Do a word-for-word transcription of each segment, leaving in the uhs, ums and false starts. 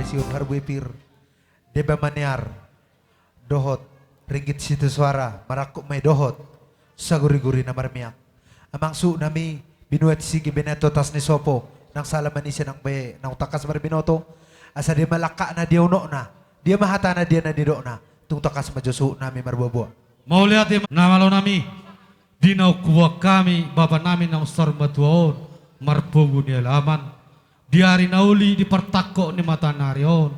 Sian harbue pir, deba maniar, dohot ringgit sitio soara, marangkup ma i dohot saguriguri na marmiak. Amang suhutnami, binuat sigi bene tu atas ni sopo, nang sala manise nang be naung tangkas marbinoto, asa dia ma langkatna, dia unokna, dia ma hatana, dia na nidokna, tung tangkas ma jo suhutnami marboaboa. Mauliate ma na malonami, di naung huboan hami bapanami naung saur matua on marpogu ni alaman, di ari na uli di partangkok ni mataniari on,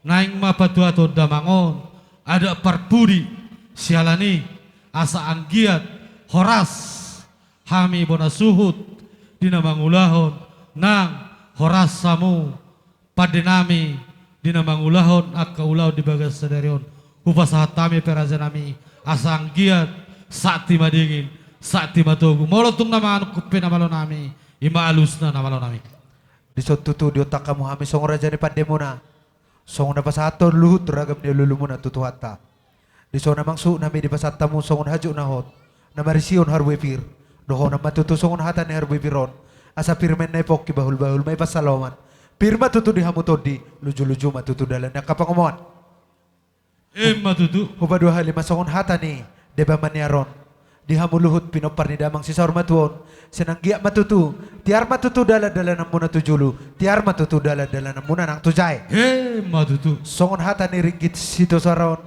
naeng ma patuaton damang on adat parpudi, siala ni i asa anggiat horas hami bona suhut di na mangulahon, nang horas hamu pandenami di na mangulahon angka ulaon di bagasan sadari on. Hupasahat hami pe rajanami, asa anggiat sakti madingin, sakti matogu. Molo tung na manungkun pe na malonami, i ma alusna na malonami. Dison tutu diontang hamu hami songon raja ni pandemuna, songon na pasahathon luhut ragam ni uluulumuna tu Tuhanta. Dison amang suhutnami, dipasahat hamu songon hajut na hot, na marisi on harbue pir. Dohonon ma tutu songon hata ni harbue pir on: Asa pir ma inna i pongki, bahulbahul ma i pansalongan. Pir ma tutu di hamu tondi, lujuluju ma tutu dalan ni angka pangomoan. Emma tutu. Hupaduahali ma songon hata ni deba maniar on: Di hamu luhut pinompar ni damang sisaur matua on, sai anggiat ma tutu tiar ma tutu dalandalananmuna tu julu, tiar ma tutu dalandalananmuna nang tu jae. Emma tutu. Songon hata ni ringgit sitio soara on: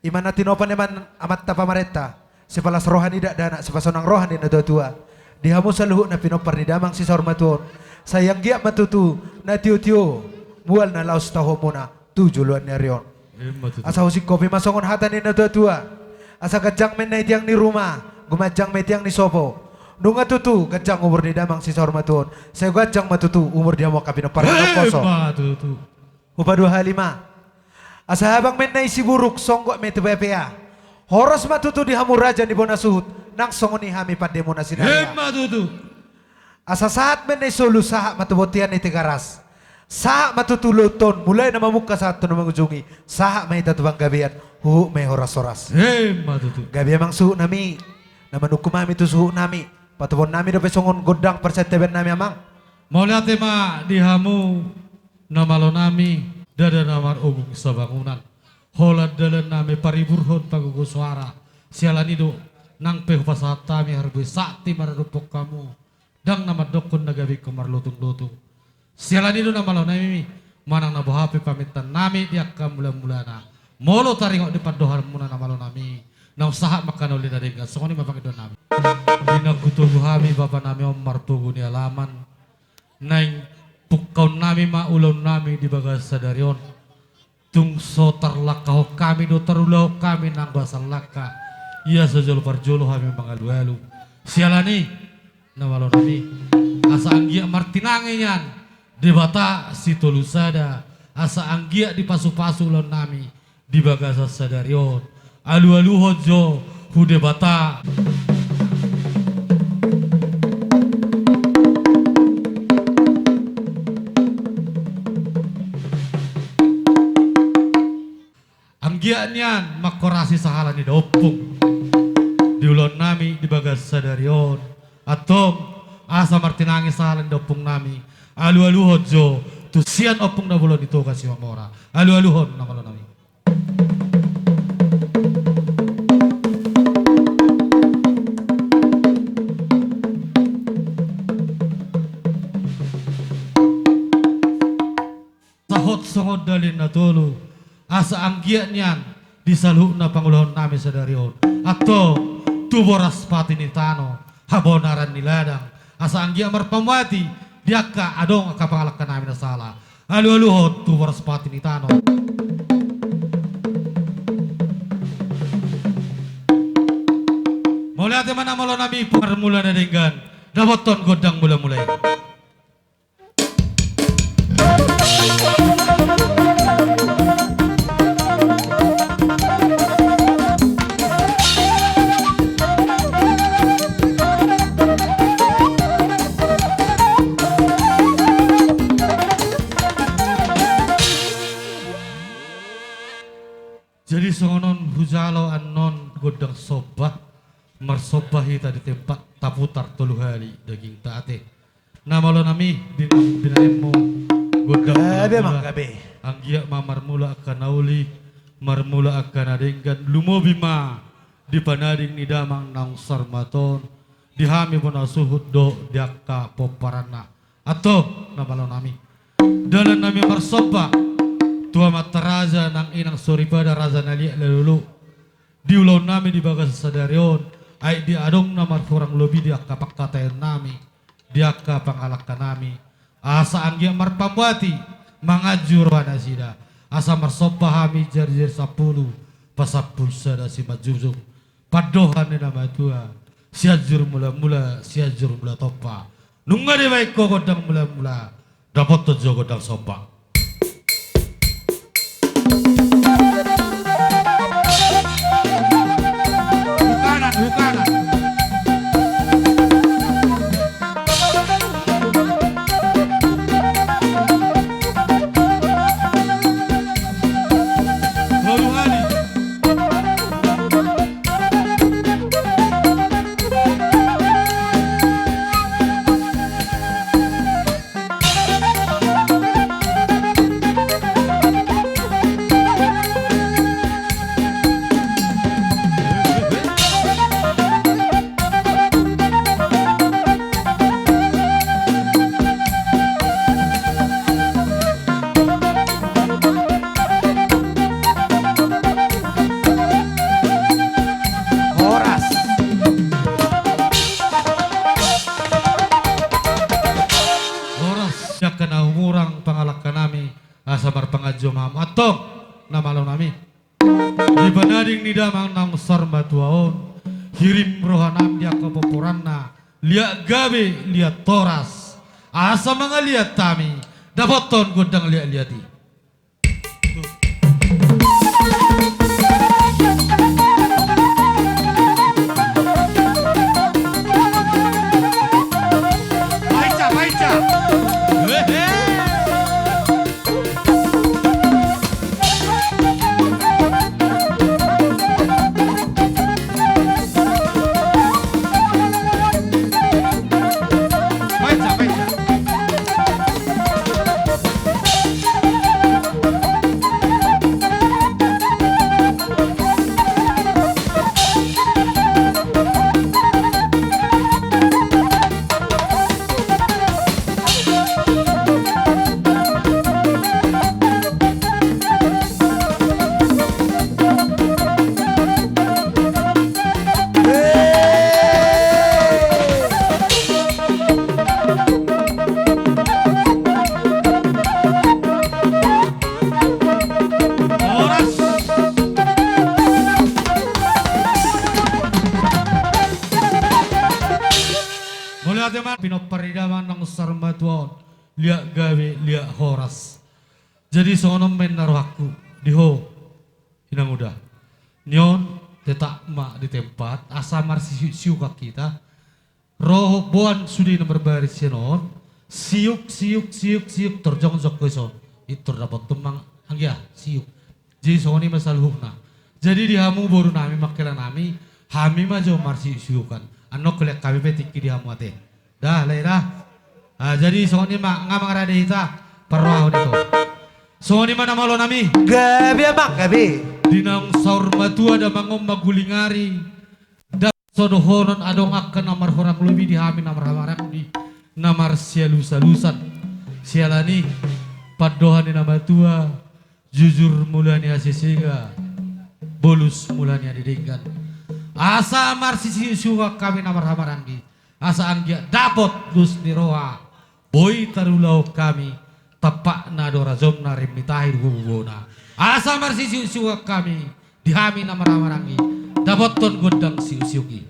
I ma na tinopa ni amanta pamarenta, sipalas roha ni dakdanak, sipasonang roha ni natuatua. Di hamu saluhutna pinompar ni damang sisaur matua on, sai anggiat ma tutu na tiotio mual na laos tahuonmuna tu joloan ni ari on. Emma tutu. Asa husingkopi ma songon hata ni natuatua: Asa ganjang ma inna i tiang ni ruma, gumanjang ma i tiang ni sopo. Nunga tutu ganjang umur ni damang sisaur matua on, sai ganjang ma tutu umur di hamu angka pinompar na naposo. Emma tutu. Hupaduahali ma: Asa habang ma inna i siburuk, songgot ma i tu peapea. Horas ma tutu di hamu raja ni bona suhut, nang songon i hami pandemuna sinarea. Emma tutu. Asa sahat ma inna i solu, sahat ma tu bontean ni Tigaras. Sahat ma tutu ulaonta on, mulai na mamungka sahat tu na mangujungi, sahat ma hita tu panggabean, huhut ma i horashoras. Emma tutu. Gabe amang suhutnami, na manungkun hami tu suhutnami, patupaonnami dope songon gondang parsantabiannami, amang. Mauliate ma di hamu na malonami, ndada na marogung sabangunan, holan dalannami pariburhon pagogo soara. Siala ni i do nang pe hupasahat hami harbue sakti maradophon hamu, ndang na mandokkon na gabe ingkon marlotunglotung. Siala ni i do na malonami, manang na boha pe pamintaannami di angka mulamulana, molo taringot di pandohanmuna na malonami, naung sahat ma angka na uli na denggan. Songon i ma pangidoannami. Di na hutogu hami bapanami on marpogu ni alaman, naeng pungkaonnami ma ulaonnami di bagasan sadari on. Tung so tarlangkahon hami do, tarulahon hami nanggo asal langka, ia so jolo parjolo hami mangalualu. Siala ni i na malonami, asa anggiat martinangi nian Debata Sitolusada, asa anggiat dipasupasu ulaonnami di bagasan sadari on. Alualuhon jo tu Debata. Anggiat nian manghorasi sahala ni da ompung di ulaonnami di bagasan sadari on. Antong, asa martinangi sahala ni da ompungnami, alualuhon jo tu sian Ompung Nabolon di Toga Simamora. Alualuhon na malonami. Sahot songon dali na tolu, asa anggiat nian di saluhutna pangulahonnami sadari on, antong tu boras pati ni tano, habonaran ni ladang, asa anggiat marpamuati di angka adong angka pangalangkanami na sala. Alualuhon tu boras pati ni tano. Mauliate ma na malonami, parmula na denggan, dapothon gondang mulamula i. Jadi songon on hujalo annon gondang somba, marsomba hita di tempat, taputar tolu hali dagingta ate. Na malonami, di na binahenmu Gondang. Gabe, marmula, Mang, gabe. Anggiat ma marmula angka na uli, marmula angka na denggan, lumobi ma di panading ni damang naung saur matua on, di hami bona suhut dohot di angka pomparanna. Antong, na malo nami, dalan nami marsomba tu amanta raja nang inang soripada, raja na liat na lolo, di ulaon nami di bagasan sadari on, ai di adong na marhurang lobi di angka pangkataion nami, di angka pangalangka nami, asa anggiat marpamuati manganju roha nasida, asa marsomba hami jarijari sampulu, pasampulu sada simanjujung, pandohan ni na matua, Sianjur Mulamula, Sianjur Mulatompa. Nunga dibaen ho gondang mulamula, dapothon jo gondang somba. Hukanan, hukanan. Tolu hali. Horas. Horas, angka na humurang pangalangka nami, asa marpanganju ma hamu. Antong, na malo nami, di panading ni damang naung saur matua on, hirim roha nami di angka pomparanna, liat gabe, liat horas, asa mangaliat hami, dapothon gondang liat-liat i. Paica, paica. Hehe. Horas. Mauliate ma, pinompar ni damang naung saur matua on, liat gabe, liat horas. Jadi songon on ma inna rohangku di ho, Inang Uda. Ni on tetap ma di tempat, asa marsisiuk-siukan hita. Ro boan sude na marbaris sian on, siuk, siuk, siuk, siuk, tor jongjong ho dison. I tor dapothon ma anggia siuk. Jadi songon i ma saluhutna. Jadi di hamu boru nami, mangkela nami, hami ma jo marsisiuk-siukan. Annon hulean hami pe tingki di hamu ate. Da, lae da. Ah, jadi songon i ma, nga mangarade hita, parrohahon i ho. Songon i ma na malo nami. Gabe, Amang, gabe. Di naung saur matua damang on mangguling ari, ndang so dohonon adong angka na marhurang lobi di hami na marhahamaranggi, na marsialusalusan. Siala ni pandohan ni na matua, jujur mula ni hasesega, bolus mula ni hadedenggan. Asa marsisiuk-siukan hami na marhahamaranggi, asa anggiat dapot dos ni roha, boi tarulahon hami, tampakna do rajomna, rim ni tahi do gogona. Asa marsisiuk-siukan hami, di hami na marhahamaranggi, dapothon gondang siuk-siuk i.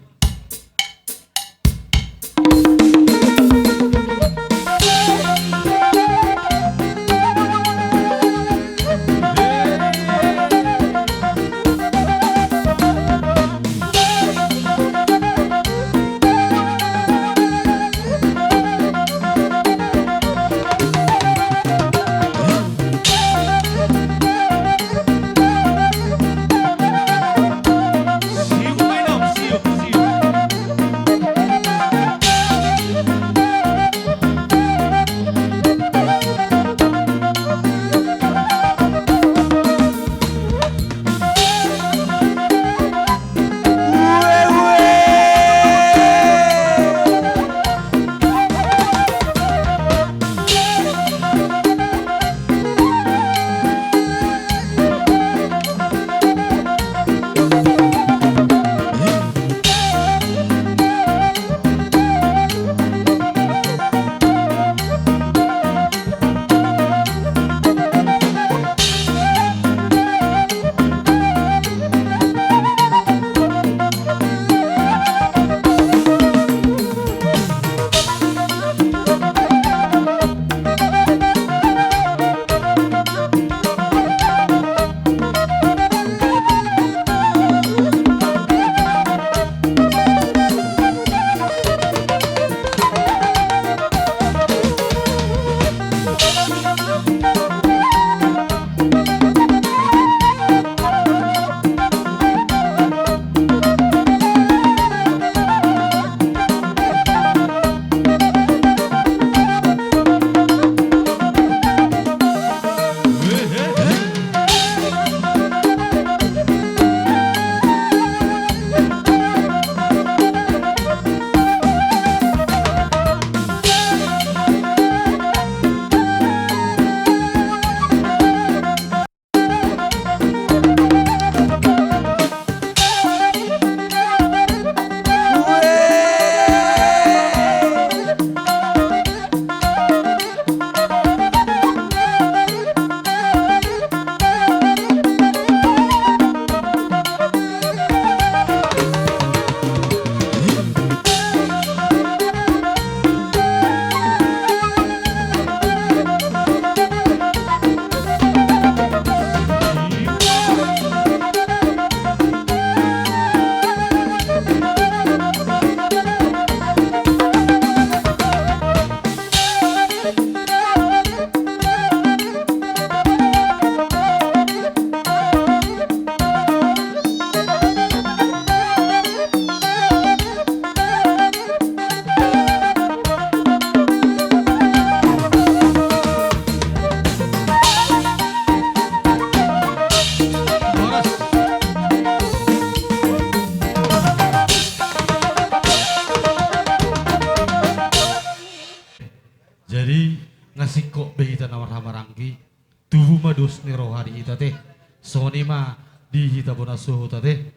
ni roha di hita te. Songon i ma di hita bona suhut ate.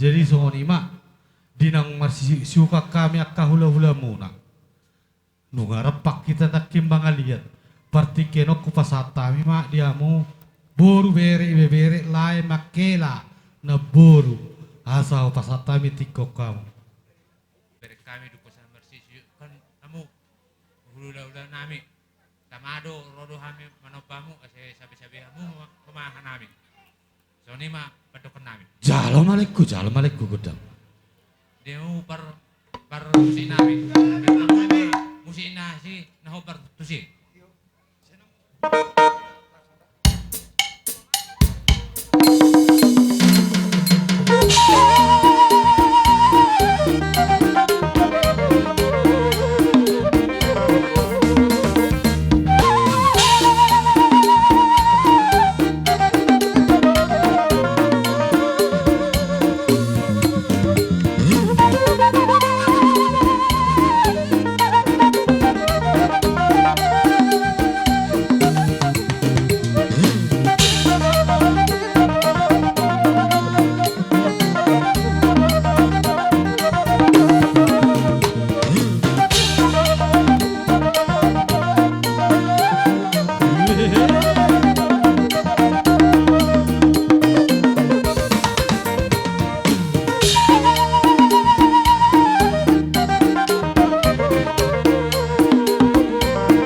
Jadi songon i ma di naung marsisiukan hami angka hulahulamuna. Nunga rap hita nangkin mangaliat. Partingkian on hupasahat hami ma di hamu boru, bere, ibebere, lae, manghela, namboru. Asa hupasahat hami tingki on hamu. Bere hami dung husah marsisiukan hamu hulahula nami. Tama do ro do hami manomba hamu asa sabesabe hamu ma-, pamahan nami. Songon i ma pandohan nami. Jalo ma laengku, jalo ma laengku gondang. Dia mau par, par musik nami. Musik na si na hombar tusi.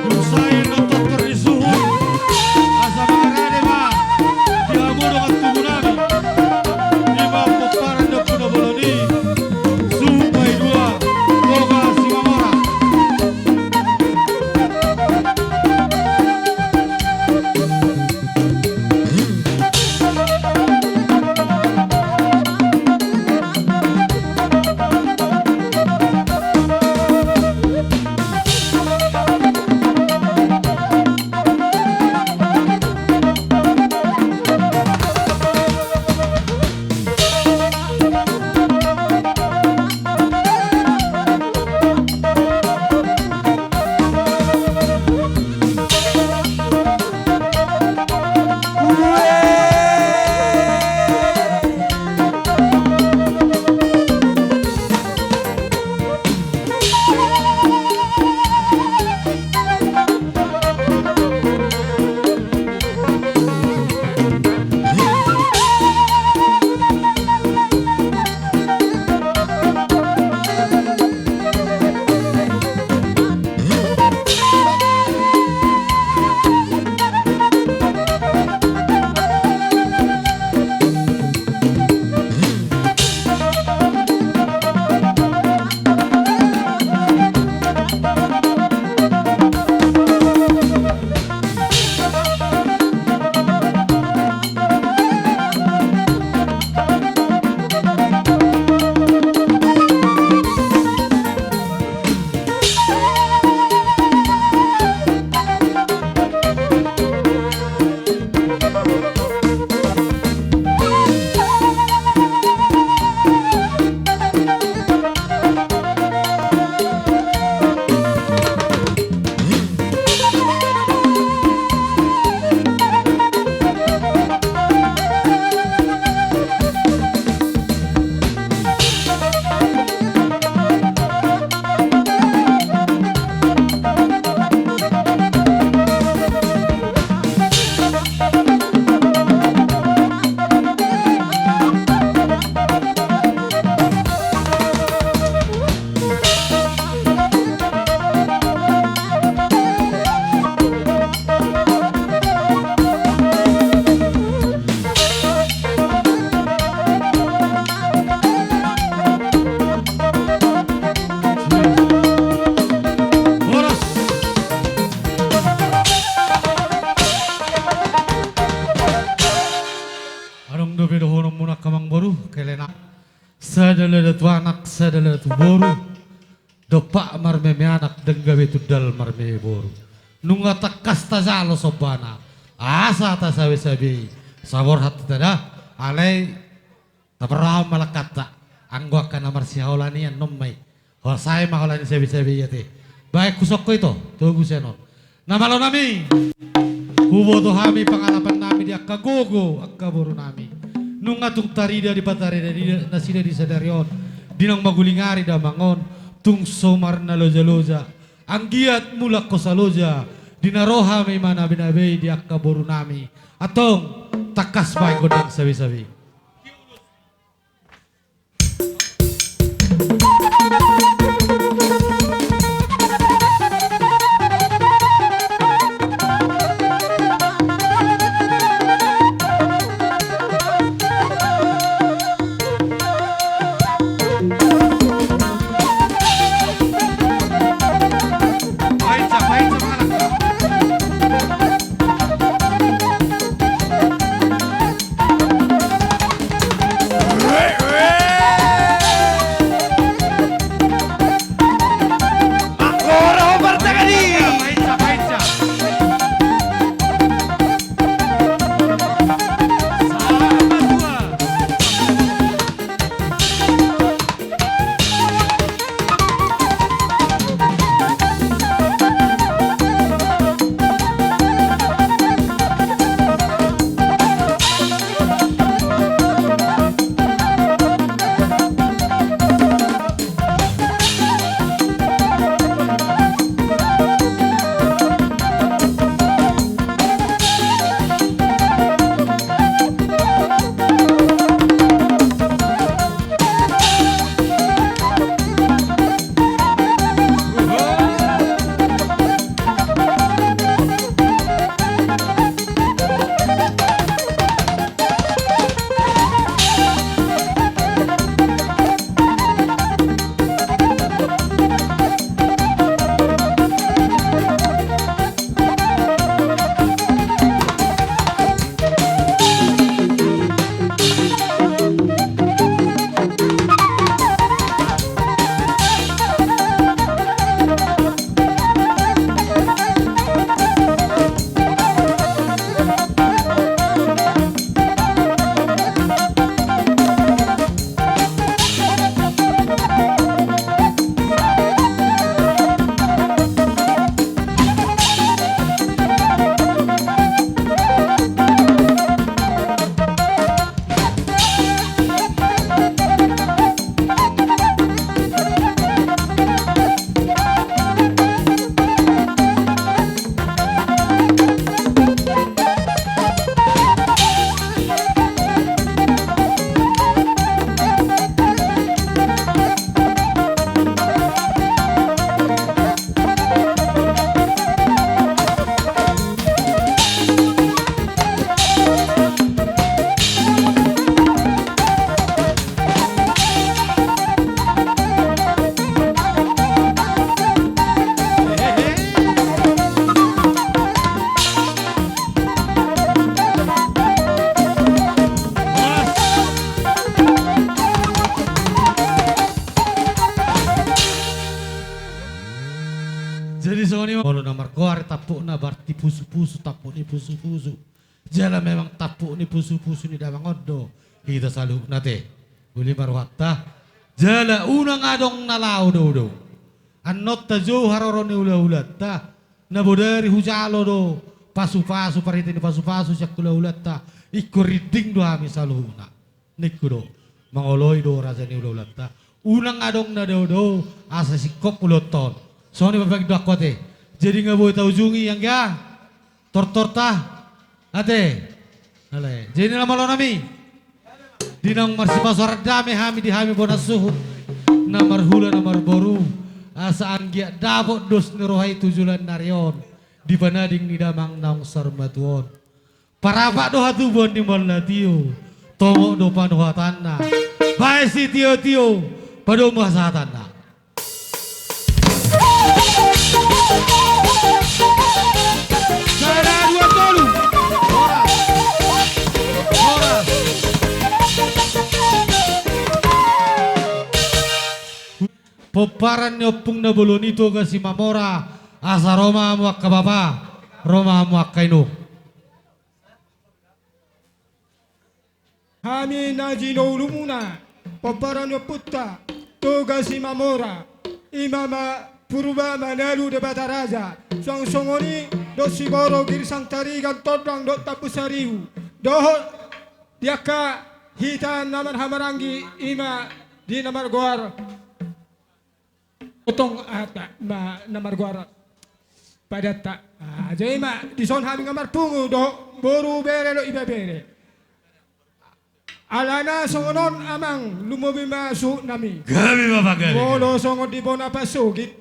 Dung sae nonton torri suhut, asa mangarade ma di hamu dongan tubu nami. Ima pomparan ni Ompu na bolon i, suhut paidua, Toga Simamora. Adong dope dohononmuna angka amangboru, kelenak. Sada lada tu anak, sada lada tu boru. Dompak marmeme anak, dang gabe tundal marmeme boru. Nunga tangkas tajalo sombana, asa tasabesabei, saborhat hita da, alai taparrohahon ma langkanta. Anggo angka na marsihaolan i annon ma i. Ho, sae ma holan i sabesabei ate. Baen husongko ito, togu sian on. Na malo nami, huboto hami pangalapan nami di angka gogo angka boru nami. Nunga tung tarida dipatarida nasida di sadari on, di naung maguling ari damang on, tung so marnalojaloja anggiat mulak hosa loja, di na ro hami manabinabei di angka boru nami. Antong tangkas ma gondang sabesabe. Jadi songon i ma, molo na margoar tampukna, berarti pusu-pusu tampuk ni pusu-pusu. Jala memang tampuk ni pusu-pusu ni damang on do hita saluhutna, ate. Uli ma rohanta. Jala unang adong na laho dao-dao. Annon tajou haroro ni hula-hulanta. Na bodari hujalo do pasu-pasu, parhite ni pasu-pasu sian hula-hulanta. Ingkon rinding do hami saluhutna, ningku do. Mangoloi do raja ni hula-hulanta. Unang adong na dao-dao asa singkop ulaonta on. Songon i ma, bahen do angka, ate. Jadi nga boi taujungi anggia tortorta, ate. Alai, jadi na malo nami, di naung marsipasaor dame hami di hami bona suhut, na marhula na marboru, asa anggiat dapot dos ni roha i tu joloan ni ari on, di panading ni damang naung saur matua on. Parapak do hatubuan ni mauliate, tomok do panuhatanna. Bahen sitio-tio, padomu hasahatanna. Sada, dua, tolu. Horas. Horas. Pomparan ni ompung na bolon i, Toga Simamora, asa ro ma hamu angka bapa, ro ma hamu angka inong. Hami na jinoulumuna, pomparan ni ompunta Toga Simamora, i ma Purba Manalu Debata Raja. Suang songon i, dohot Siboro, Girsang Tarigan, Tondang dohot Tambun Saribu, dohot di angka hita na marhahamaranggi, i ma di na margoar Otong, ah, ta, ma, na margoar Padanta. Ah, jadi ma, dison hami nga marpungu dohot boru, bere dohot ibebere. Alana songon on, amang, lumobi ma suhut nami. Gabe, Bapa, gabe. Molo songon di bona pasogit,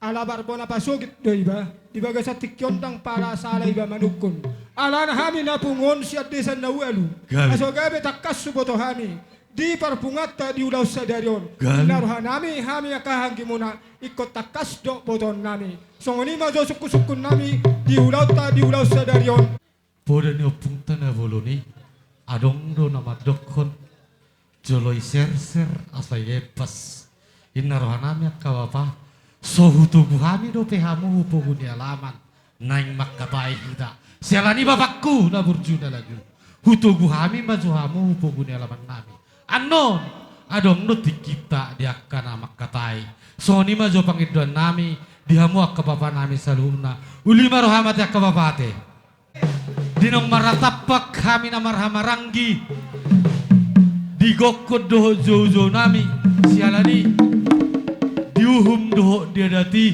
ala marbona pasogit do iba, di bagasan tingki on ndang pala sala iba manungkun. Alana hami na pungu on sian desa na ualu. Gabe. Asa gabe tangkas huboto hami di parpunguanta di ulaon sadari on. Gabe. Ninna roha nami, hami angka hahaanggimuna, ingkon tangkas do botoon nami. Songon i ma jo sungkunsungkun nami di ulaonta di ulaon sadari on. Poda ni ompungta na bolon i, adong do na mandokkon, jolo iserser asa iempas. Ninna roha nami angka bapa, so hutogu hami dope hamu hu pogu ni alaman, naeng mangkatai hita. Siala ni i bapangku na burju na laju, hutogu hami ma jo hamu hu pogu ni alaman nami. Annon, adong do tingkinta di angka na mangkatai. Songon i ma jo pangindoan nami di hamu angka bapa nami saluhutna. Uli ma roham ate angka bapa ate. Di naung marnatampak hami na marhahamaranggi di gokhon dohot joujou nami, siala ni i di uhum dohot di adat i,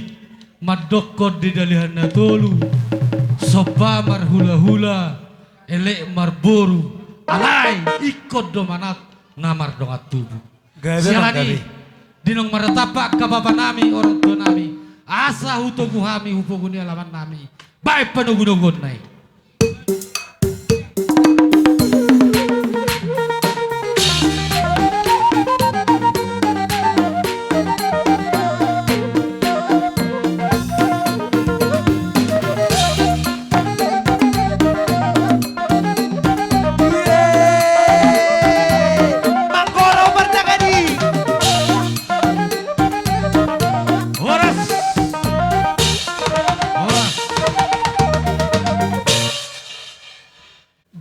mandokkon di dalihan na tolu, somba marhulahula, elek marboru, alai ingkon do manat na mardongan tubu. Gabe, siala ni i, gabe. Di naung marnatampak angka bapa nami, orang tua nami, asa hutogu hami hu pogu ni alaman nami, baen panogunoguonna i. Manggora umbar jagadi. Horas. Horas.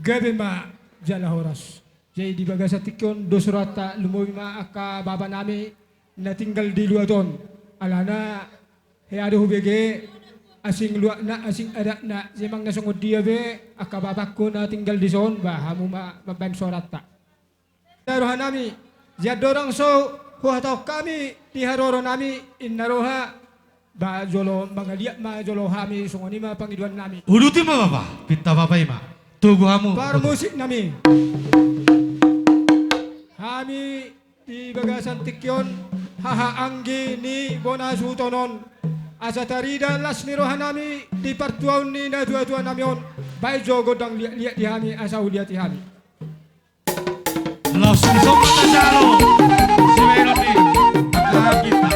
Gabe ma jala horas. Jadi di bagasan tingki on dos rohanta, lumobi ma angka bapa nami na tinggal di luat on. Alana hea do hubege, asing luatna, asing adatna, jadi manang na songon dia be angka bapangku na tinggal dison, ba hamu ma mambaen soranta. Ninna roha nami, jadi ndang so huhatahon hami di haroro nami, ninna roha, ba jolo mangaliat ma jolo hami, songon i ma pangidoan nami. Uduti ma bapa, pinta bapa i ma. Togu hamu. Parmusik nami. Hami di bagasan tingki on, hahaanggi ni bona suhuton on, asa tarida las ni roha nami di partuaon ni natuatua nami on, baen jo gondang liatliat di hami asa huliati hami. Laos dison ma tajalo sibahenon ni angka hita.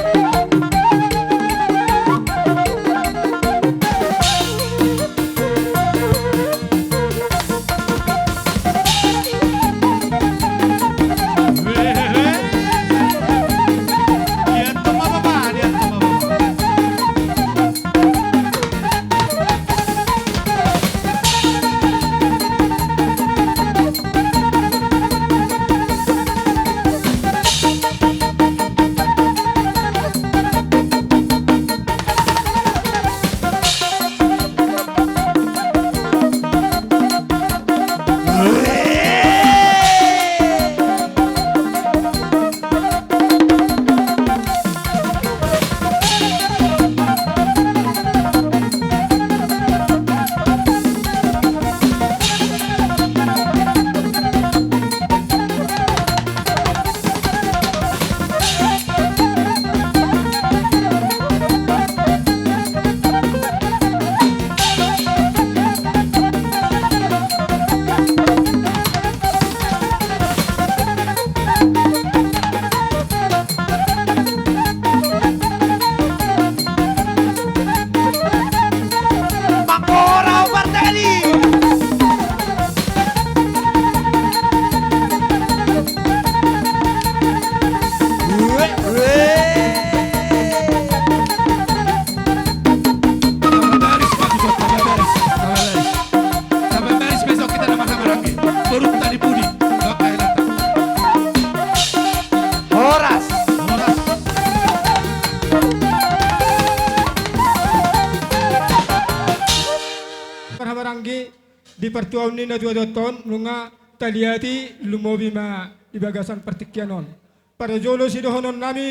partuaon ni natuatuanta on, nunga taliati lumobi ma di bagasan partingkian on. Parjolo sidohononnami,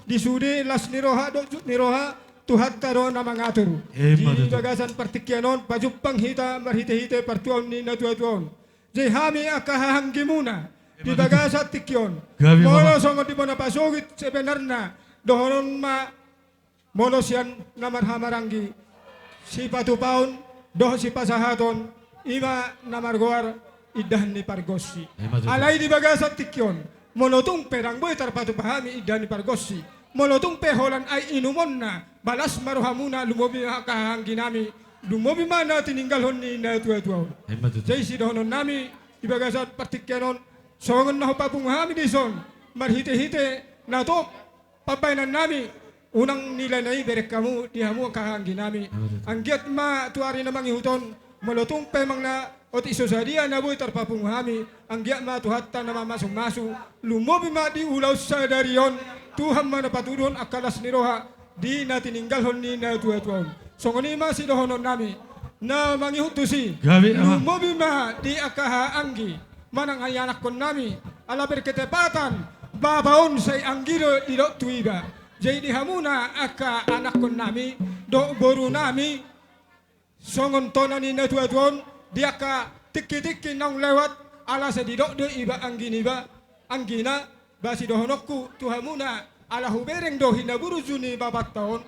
di sude las ni roha dohot jut ni roha, Tuhanta do na mangatur. Emma tutu. Di bagasan partingkian on, pajumpang hita marhitehite partuaon ni natuatua on. Jadi hami angka hahaanggimuna di bagasan tingki on. Gabe, molo songon di bona pasogit sebenarna, dohonon ma molo sian na marhahamaranggi, sipatupaon dohot sipasahaton, i ma na margoar indahan ni pargonsi. Emma tutu. Alai di bagasan tingki on, molo tung pe ndang boi tarpatupa hami indahan ni pargonsi, molo tung pe holan aek inumonna, las ma rohamuna, lumobi ma angka hahaangginami, lumobi ma na tininggalhon ni natuatua on. Emma tutu. Jadi sidohononnami di bagasan partingkian on, songon na hupapungu hami dison, marhitehite na top pambahenannami, unang nilai na i bereng hamu di hamu angka hahaangginami. Emma tutu. Anggiat ma tu ari na mangihut on, molo tung pe manang na otik so sadia na boi tarpapungu hami, anggiat ma Tuhanta na mamasumasu, lumobi ma di ulaon sadari on, Tuhan ma na patuduhon angka las ni roha di na tininggalhon ni natuatua on. Songon i ma sidohononnami na mangihut tusi. Gabe, Amang. Lumobi ma di angka hahaanggi manang ianakkonnami, ala berketepatan bapa on sai anggi do didok tu iba. Jadi di hamuna angka anakkonnami dohot borunami, songon tona ni natuatua on, di angka tingkitingki naung lewat, ala sai didok do iba anggi niba, anggina, ba sidohononku tu hamuna, ala hubereng do hinaburju ni bapanta on,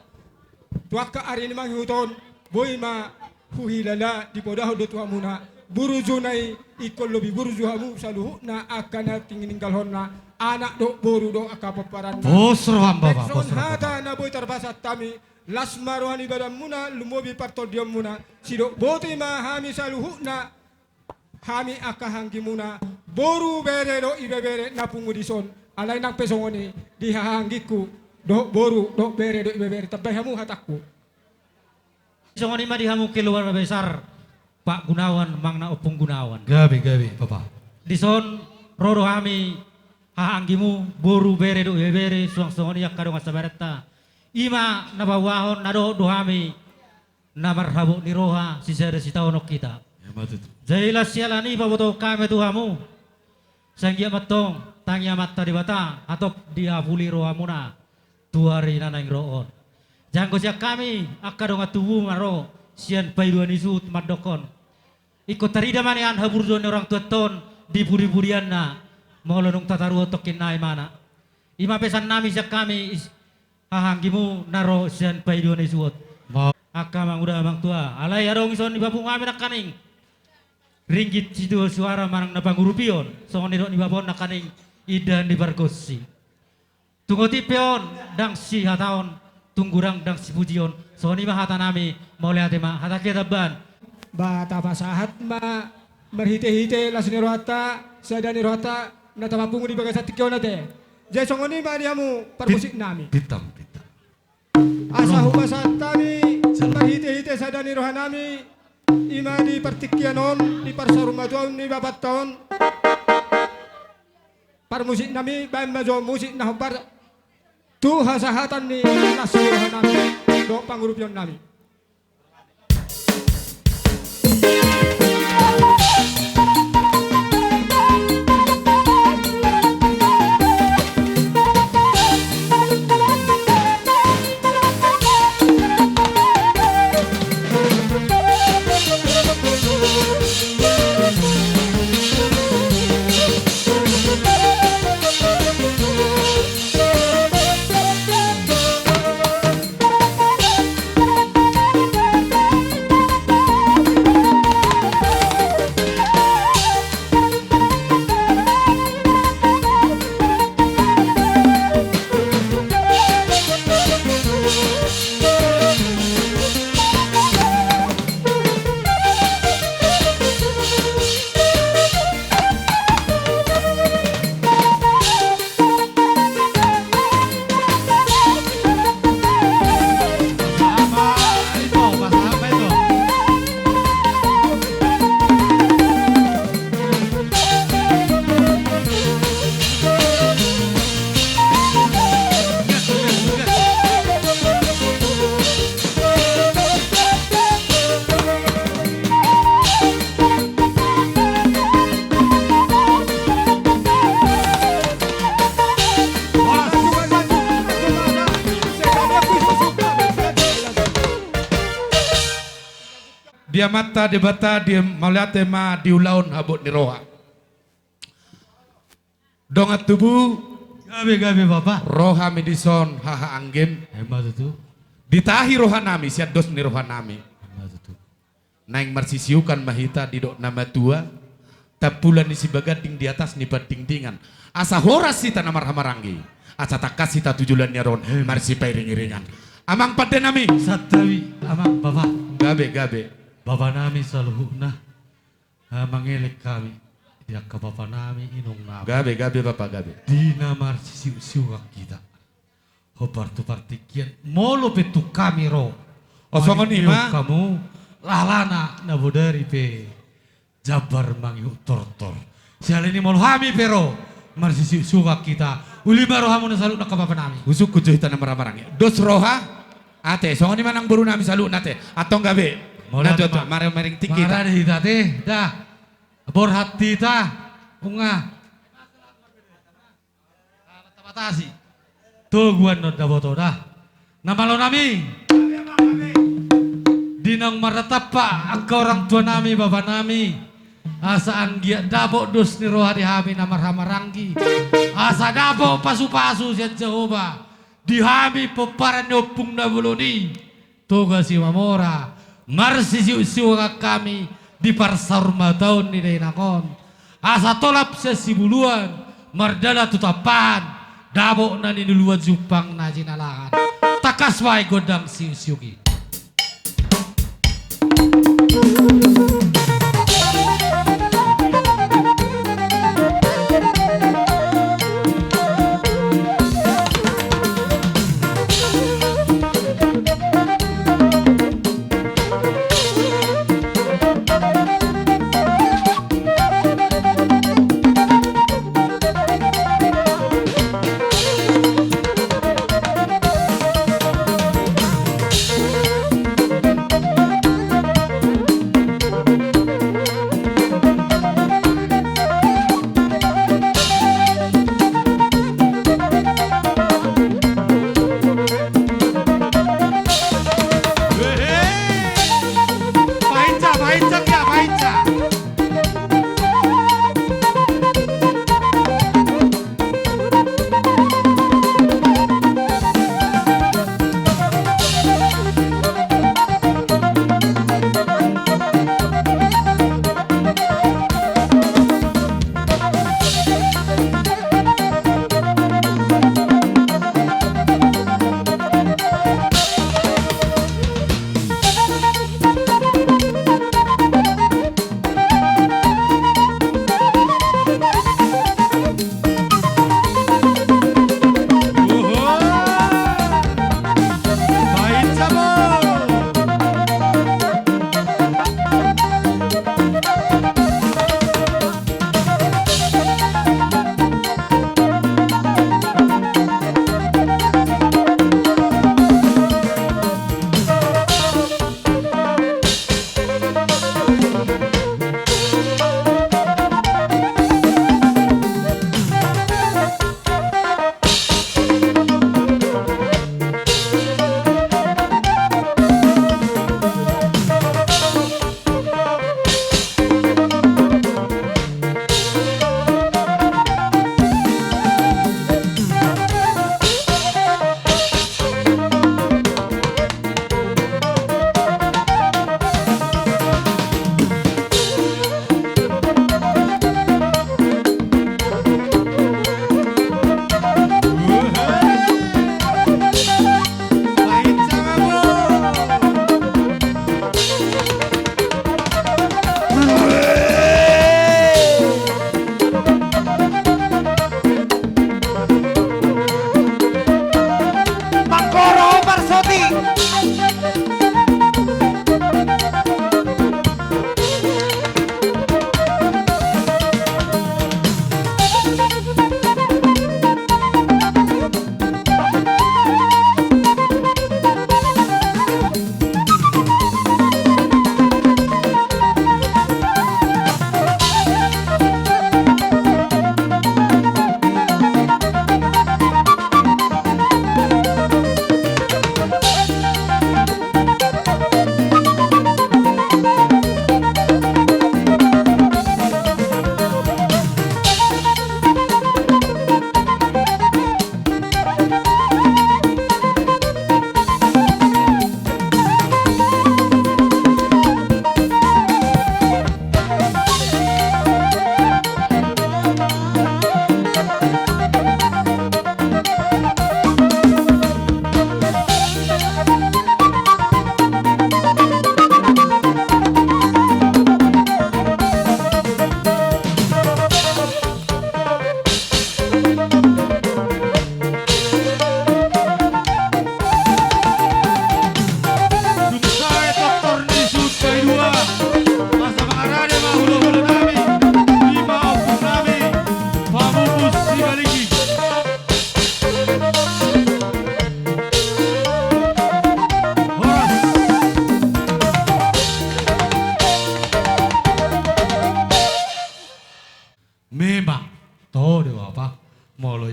tu angka ari na mangihut on, boi ma huhilala, dipodahon do tu hamuna burjuna i, ingkon lobi burju hamu saluhutna angka na tininggalhonna, anak dohot boru dohot angka pomparanna. Pos roham, Bapa, pos roham, Bapa. Hata na boi tarbahen hami, las ma roha ni badanmuna, lumobi partondionmuna, sidok boti ma hami saluhutna, hami angka hahaanggimuna, boru, bere dohot ibebere na pungu dison, alai nang pe songon i di hahaanggingku, dohot boru dohot bere dohot ibebere, tambai hamu hatangku. Songon i ma di hamu keluarga besar Pak Gunawan, Amang na Ompung Gunawan. Gabe, gabe, Bapa. Dison ro do hami hahaanggimu, boru, bere dohot ibebere, suang songon i angka dongan sahabatanta. I ma na paboahon na dohot do hami na marhabot ni roha, sisada sitaonon hita. Emma tutu. Jadi las siala ni i pabotohon hami tu hamu, sai anggiat ma antong tangi Amanta Debata, hatop diapuli rohamuna tu ari na naeng ro on. Jala anggo sian hami angka dongan tubu ma ro sian paidua ni suhut mandokkon, ingkon tarida ma nian haburjuon ni orang tuanta on di pudipudianna, molo dung tataruhon tongkin na imana. I ma pesannami sian hami is-, hahaanggimu na ro sian paidua ni suhut. Ma- Angka amangula, amangtua, alai adong dison dipapungu hami nangkaning ringgit sitio suara manang na pangurupion, songon nidok ni bapa on nangkaning indahan ni pargonsi. Tung otik pe on ndang sihataon, tung godang ndang sipujion. Songon i ma hatanami, mauliate ma, hata hita baen. Ba tapasahat ma marhitehite las ni rohanta, sada ni rohanta, na tapapungu di bagasan tingki on ate. Jadi songon i ma di hamu parmusiknami. Bintang, bintang. Asa hupasahat hami marhitehite sada ni rohanami, i ma di partingkian on, di parsarumatuaon ni bapanta on. Parmusiknami, baen ma jo musik na hombar tu hasahatan ni las ni rohanami dohot pangurupionnami. Di Amanta Debata, di mauliate ma di ulaon habot ni roha. Dongan tubu. Gabe, gabe, Bapa. Ro hami dison haha anggem. Emma tutu. Ditahi rohanami sian dos ni rohanami. Emma tutu. Naeng marsisiukan ma hita didok na matua, tampulon ni sibaganding di atas ni pandingdingan. Asa horas hita na marhahamaranggi. Asa tangkas hita tu joloan ni ari on. Emma. Marsipairingiringan. Amang pandenami. Santabi, Amang, Bapa. Gabe, gabe. Bapanami saluhutna. Ah, mangelek hami di angka bapanami, inangnami. Gabe, gabe, Bapa, gabe. Di na marsisiuksiuan hita. Hombar tu partingkian, molo pe tung hami ro. O, songon i ma. Mangihuthon hamu, alana na bodari pe jambar mangihut tortor. Siala ni i molo hami pe ro, marsisiuksiuan hita. Uli ma rohamuna saluhutna angka bapanami. Husungkun jo hita na marhahamaranggi. Dos roha. Ate, songon i ma nang borunami saluhutna ate. Antong gabe. Mauliate ma. Natuatua, mari marintik hita. Marade hita ate, da. Borhat hita. Unga. Tabatasi. Togu annon daboto da. Na malonami. Di naung marnatampak angka orang tuanami, bapanami. Asa anggiat dapot dos ni roha di hami na marhahamaranggi. Asa dapot pasupasu sian Jahowa. Di hami pomparan ni Ompung Na Bolon i, Toga Simamora, marsisiuksiuan hami di parsaurmataon ni dainang on. Asa tolap sian sibuluan, mardalan tu tampahan, dapot na niluluan jumpang na jinalahan. Tangkas ma gondang siuksiuk i.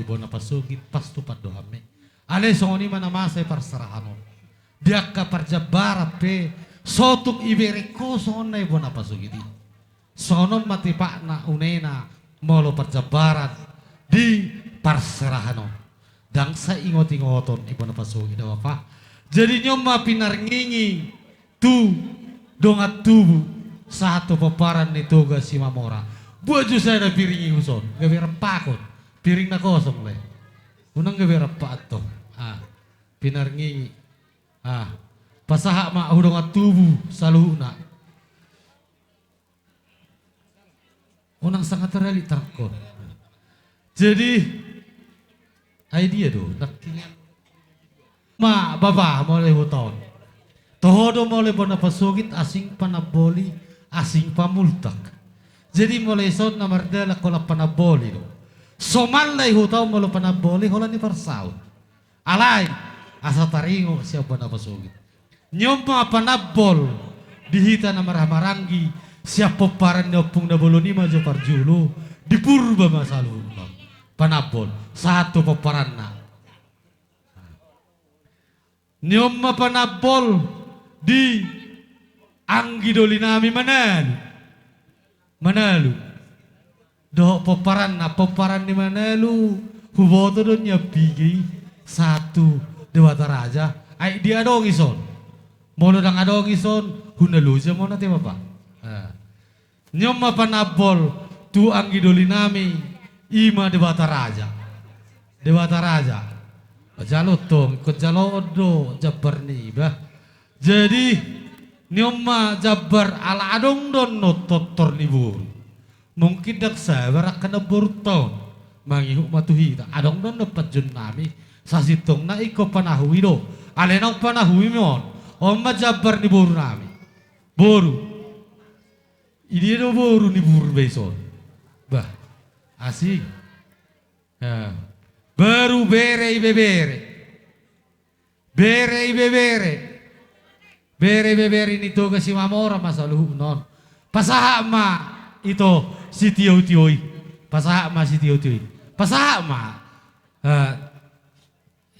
Bona pasogit, pastupan do hami. Alai songon i ma na masa i parserahan on. Di angka parjambaran pe, so tung ibereng ho songon na i bona pasogit i. Songon on ma tipakna unena molo parjambaran di parserahan on. Ndang sai ingot-ingoton i bona pasogit da bapa. Jadi nion ma pinarngingi tu dongan tubu sahat tu pomparan ni Toga Simamora. Buat jo sada piring i huson, gabe rempakon. Piring na kosong le. Unang gabe rempak antong. Ah, pinarngingi. Ah, pasahat ma hu dongan tubu saluhutna. Unang sanga terali tangkon. Jadi, ai dia do, nangkiningan ma bapa molo huta on. Toho do molo bona pasogit asing panamboli, asing pamultak. Jadi molo ison na mardalan holan panamboli do. Somal lai huta on molo panamboli holan ni parsaut. Alai, asa taringot sian bona pasogit. Nion ma panambol di hita na marhahamaranggi sian pomparan ni ompung na bolon i ma jo parjolo di Purba ma saluhutna. Panambol, sahat tu pomparanna. Nion ma panambol di anggi doli nami Manalu. Manalu. Dohot pomparanna, pomparan ni Manalu, huboto do nian piga i, sahat tu Debata Raja, ai diadong ison. Molo ndang adong ison, hu na loja ma on ate bapa. Ah. Nion ma panambol tu anggi doli nami, i ma Debata Raja. Debata Raja. Jalo tong, ingkon jaloon do jambar niba. Jadi, nion ma jambar ala adong do annon tortor ni boru. Mungkin ndang sabar angka namborunta on. Mangihut ma tu hita. Adong do annon panjouon nami. Sasintongna ingkon panahui do. Alai naung panahui ma on. On ma jambar ni boru nami. Boru. Idia do boru ni Purba ison. Bah. Asing. Ya. Boru, bere, ibebere. Bere, ibebere. Bere, ibebere ni Toga Simamora ma saluhutna on. Pasahat ma ito sitiotio i. Pasahat ma sitiotio i. Pasahat ma. Eh,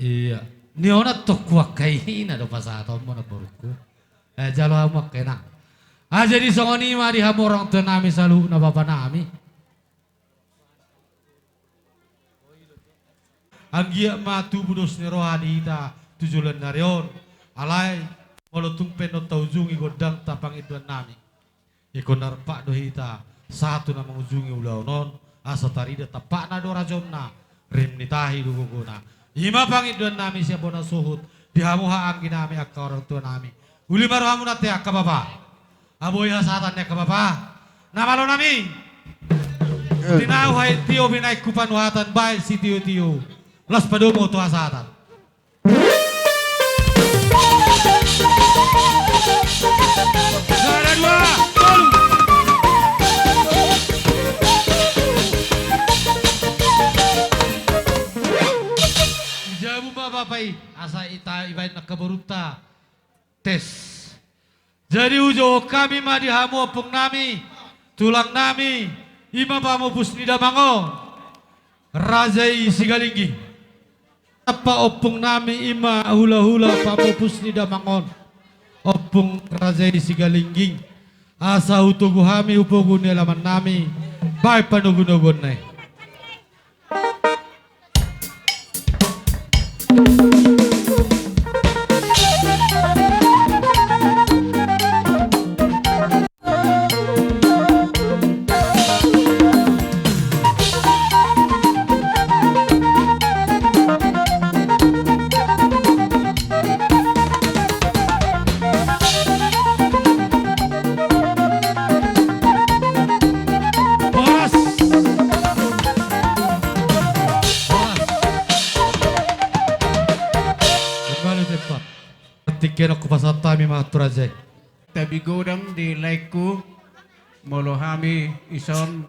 iya. Nion antong hu angka i, ina do pasahaton ma namborungku. Eh, jalo hamu angka i na. Ah, jadi songon i ma di hamu orang tua nami saluhutna bapa nami. Anggiat ma tubu dos ni roha di hita tu joloan ni ari on. Alai, molo tung pe annon taujungi gondang ta pangindoan nami, ingkon na rap do hita sahat tu na mangujungi ulaon on, asa tarida tampakna do rajaonna, rim ni tahi do gogona. I ma pangindoan nami sian bona suhut di hamu haha anggi nami angka orang tua nami. Uli ma rohamuna ate angka bapa. Ai boi hasahatan ni angka bapa. Na malo nami. Tinau haen tio binaen hu panuhatan, baen sitiotio. Las padomu tu hasahatan. Sada, dua, tolu. Jabu ma bapa i, asa ita ibaen angka borunta. Tes. Jadi hujou hami ma di hamu ompung nami, tulang nami, i ma pamupus ni damang on, raja i Sigalingging. Apa ompung nami i ma hulahula pamupus ni damang on, ompung raja i Sigalingging. Asa hutogu hami hu pogu ni alaman nami, baen panogunoguonna i. Horas. Horas. Kembali tempat. Tingki on hupasahat hami ma tu raja i. Tabi godang di laengku, molo hami ison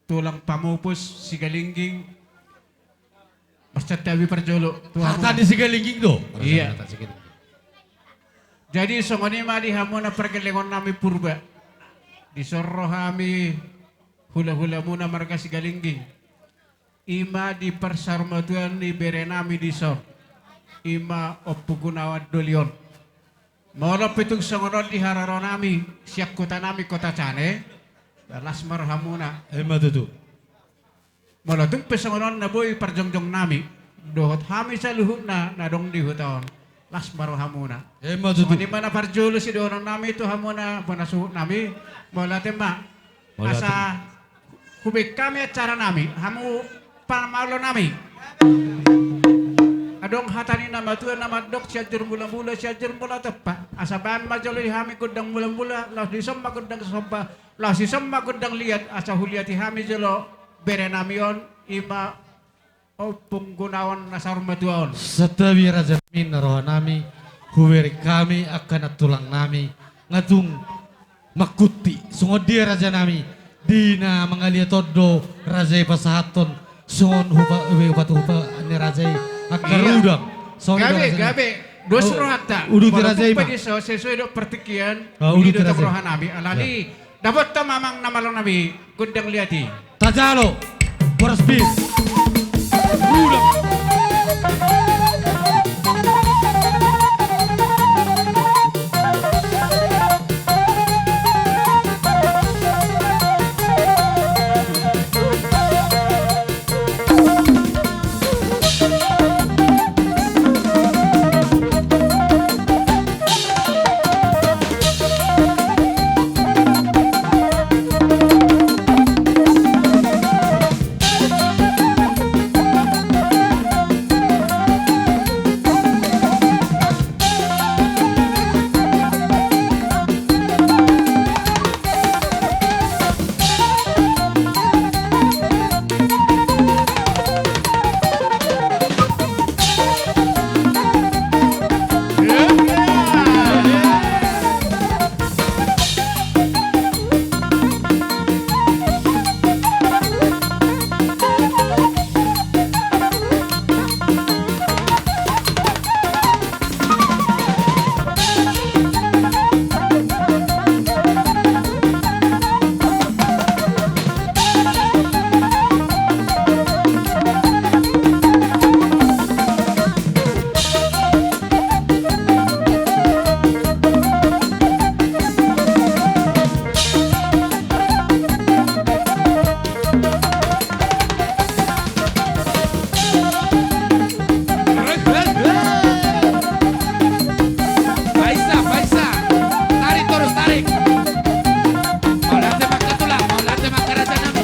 tulang pamupus Sigalingging. Marsantabi parjolo tu hamu. Hata ni Sigalingging do. Iya. Hata Sigalingging. Jadi songon i ma di hamu na pargellengon nami Purba. Dison ro hami hulahulamuna marga Sigalingging. I ma di parsaurmatuaon ni bere nami dison, i ma Ompu Gunawan Doli on. Molo pe tung songon on di haroro nami sian huta nami Kota Cane, las ma rohamuna. Emma tutu. Molo tung pe songon on na boi parjongjong nami dohot hami saluhutna na adong di huta on, las ma rohamuna. Emma tutu. Songon i ma na parjolo sidohonon nami tu hamuna bona suhut nami. Mauliate ma. Mauliate. Asa hubaen hami acara nami, hamu pamaolo nami. Adong hata ni na matua na mandok, Sianjur Mulamula, Sianjur Mula Tompa. Asa baen ma jolo di hami gondang mulamula, laos dison ma gondang somba, laos dison ma gondang liat, asa huliati hami jolo bere nami on, i ma Ompung Gunawan na saur matua on. Santabi raja nami, na roha nami, hubereng hami angka nantulang nami, nga tung mangkuti. Songon dia raja nami, di na mangaliat on do raja i pasahathon songon hupa, hupa, hupa ni raja i angka rudang. Songon dia raja nami. Gabe, gabe. Dos rohanta. Uduti raja i ma. Sesuai dohot partingkian. Uduti raja i. Roha nami. Alani. Dapothon ma amang na malo nami gondang liat i. Tajalo. Boras pir. Udah. Paisa, paisa. Tarik torus, tarik. Mauliate ma angka tulang, mauliate ma angka raja nami.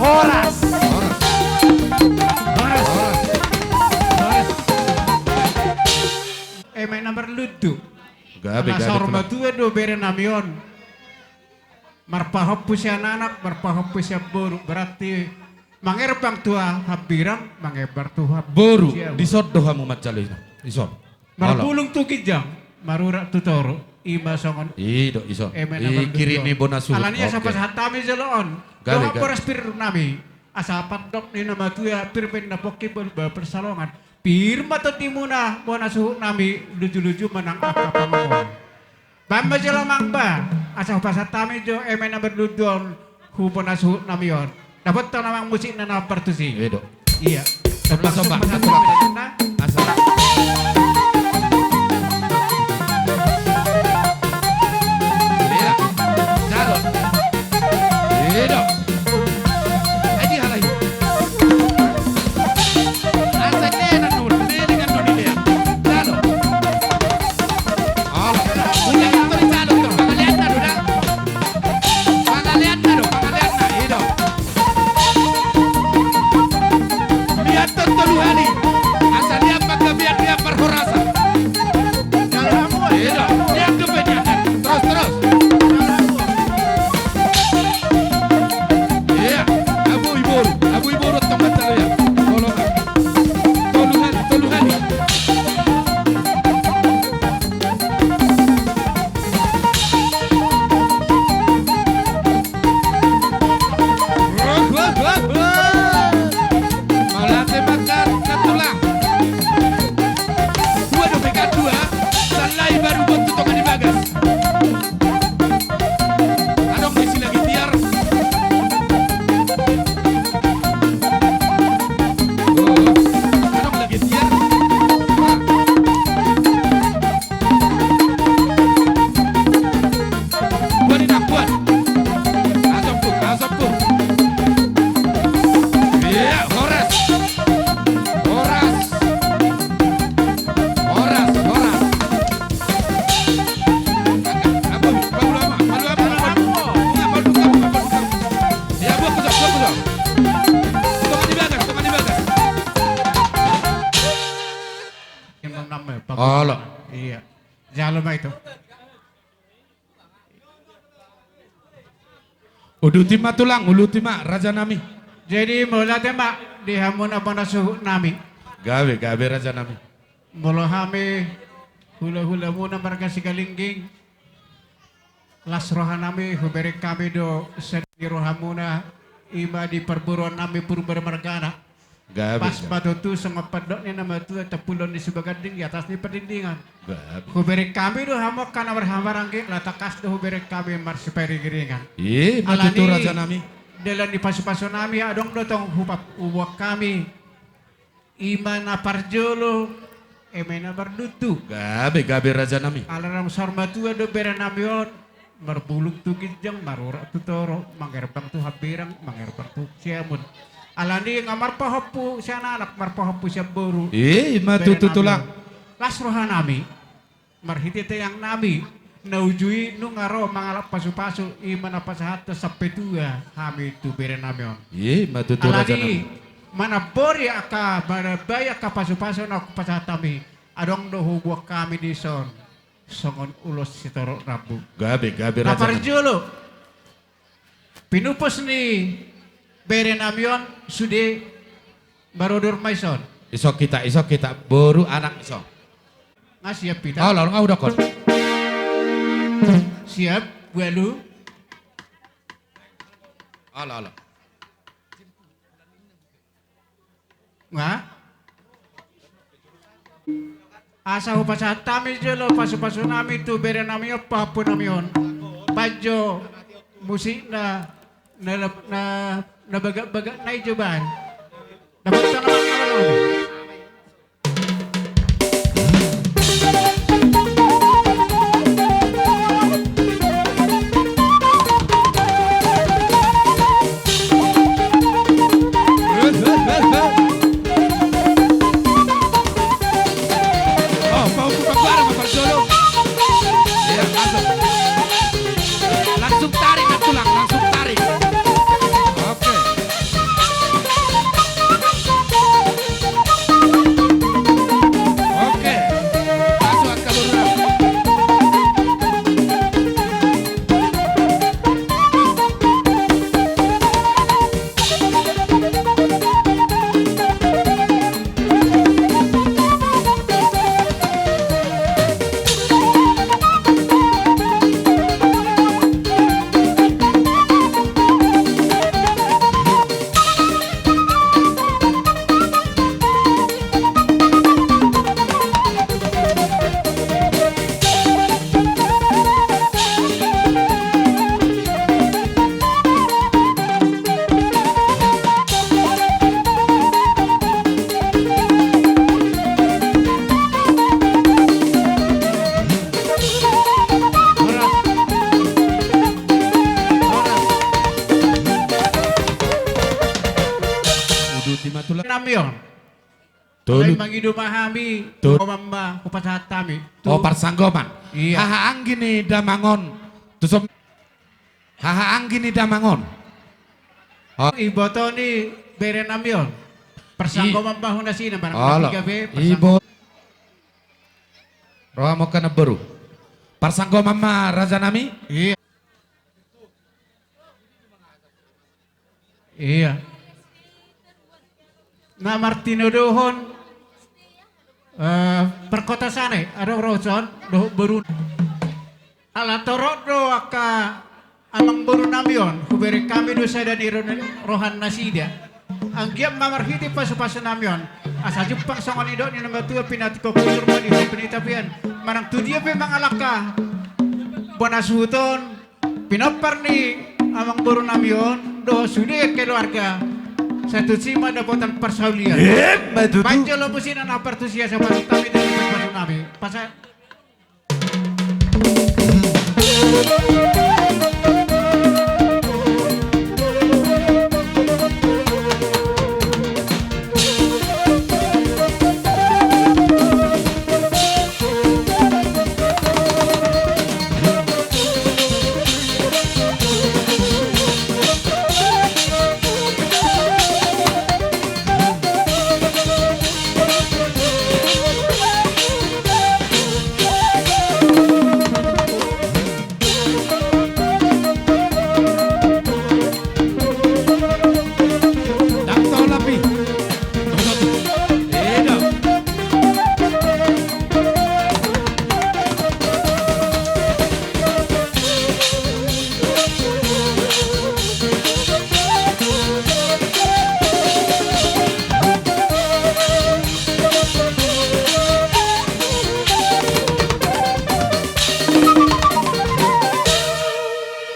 Horas. Horas. Horas. Eme na marlundu. Gabe, gabe. Saur matua do bere nami on. Marpahompu sian anak, marpahompu sian boru, berarti Mangerbang tu hambirang, mangembar tu hambirang. Boru, dison do hamu manjalo i, dison. Marpulung tu ginjang, marurat tu toru, i ma songon. I do, dison. Eme na marlutu. I kiri ni bona suhut. Alani asa pasahat hami jolo on. Gabe, gabe. Dohot boras pir nami. Asa pandok ni na matua, pir ma na pongki, boru ba parsalongan. Pir ma tondimuna bona suhut nami, luju-luju ma nang angka pangomoan. Baen ma jolo amang ba, asa hupasahat hami jo eme na marlutu on, tu bona suhut nami on. Dapothon amang musikna na partusi. I do. Ia. Somba, somba. Langsung pasahat hami jo. Asa. Ia. Jalo. I do. Aji halai. Asa nena nul, nena kan nol dia. Jalo. Ala, udah kan tadi jalo tuh, pangaleanna do da. Pangaleanna do, pangaleanna, i do. Lihat tuh tolu hali. Asa lihat pakai biar dia parhorasan. Jalo, i do. Lihat tuh, lihat. Terus, terus. Ia, abu i boru, abu i boru, tong batal ia. Tolong. Tolu hali, tolu hali. Mauliate ma, Tulang. Dua do pe kan, dua. Sallai baru buat tu tonga ni bagas. Adong do isi lagi tiar. Oh, adong lagi tiar. Buat inang, buat. Asap tuh, asap tuh. Iya, horas. Horas. Horas, horas. Olo. Iya. Jalo ma itu. Uduti ma, Tulang, uduti ma, raja nami. Jadi, mauliate ma di hamu na bona suhut nami. Gabe, gabe, raja nami. Molo hami hula-hulamuna marga Sigalingging, las roha nami, hubereng hami do sian di rohamuna, i ma di parboruon nami Purba margana. Gabe, gabe. Pas ma tutu songon pandok ni na matua, tampulon ni Sibaganding di atas ni Padindingan. Gabe. Hubereng hami do hamu angka na marhahamaranggi, na tangkas do hubereng hami marsipairing-iringan. I ma tutu, raja nami. Alani dalan ni pasu-pasu nami, adong do tong hupa-, huboan hami. I ma na parjolo, eme na marlutu. Gabe, gabe, raja nami. Ala naung saur matua do bere nami on, marpulung tu ginjang, marurat tu toru, mangerbang tu hambirang, mangerbang tu siamun. Alani nga marpahompu sian anak, marpahompu sian boru. I ma tutu, Tulang. Las roha nami. Marhite tangiang nami, na uju i nunga ro mangalap pasu-pasu, i ma na pasahathon sampe tua hami tu bere nami on. I ma tutu, raja nami. Alani manambori angka, manambai angka pasu-pasu na hupasahat hami, adong do huboan hami dison songon ulos sitorop rambu. Gabe, gabe, raja nami. Na parjolo, pinupus ni bere nami on sude, marodor ma dison. Dison hita, dison hita, boru anak dison. Nga siap hita? Olo, nga hudokkon. Siap, ualu. Olo, olo. Nga? Asa hupasahat hami jolo pasu-pasu nami tu bere nami on, pahompu nami on. Baen jo musikna, na, na, na bagak-bagak na i jo baen. Dapothon ma nami. Langsung tarik, Tulang, langsung tarik. Oke. Oke. Masuk angka boru. Tolu. Ai mangido ma hami, tolu. Parsanggoman ma hupasahat hami. Tu- Oh, parsanggoman. Iya. Haha anggi ni damang on. Tu som- Haha anggi ni damang on. Oh. Iboto ni bere nami on. Parsanggoman ma hu nasida, barang na piga be, parsanggoman. Ibo-, roha ma angka namboru. Parsanggoman ma raja nami. Iya. Iya. Na martinodohon, eh, parkotasan i, adong roson dohot boru. Ala torop do angka amangboru nami on, hubereng hami do sada ni ro-, roha nasida. Anggiat ma marhite pasupasu nami on, asa jumpang songon nidok ni na matua, pinantikhon hujur ma di hau ni tapian. Manang tu dia pe mangalangka bona suhut on, pinompar ni amangboru nami on dohot sude keluarga, sai tusi ma dapotan parsaulian. Emma tutu. Baen jolo musik na partusia, sabar tami dari pasu nami. Pasa-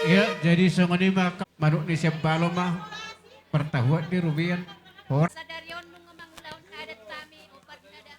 Iya, jadi songon i ma angka manuk ni siambalo ma partahuan di rubian. Hor. Sadari on nunga mangulahon adat hami, opat nada.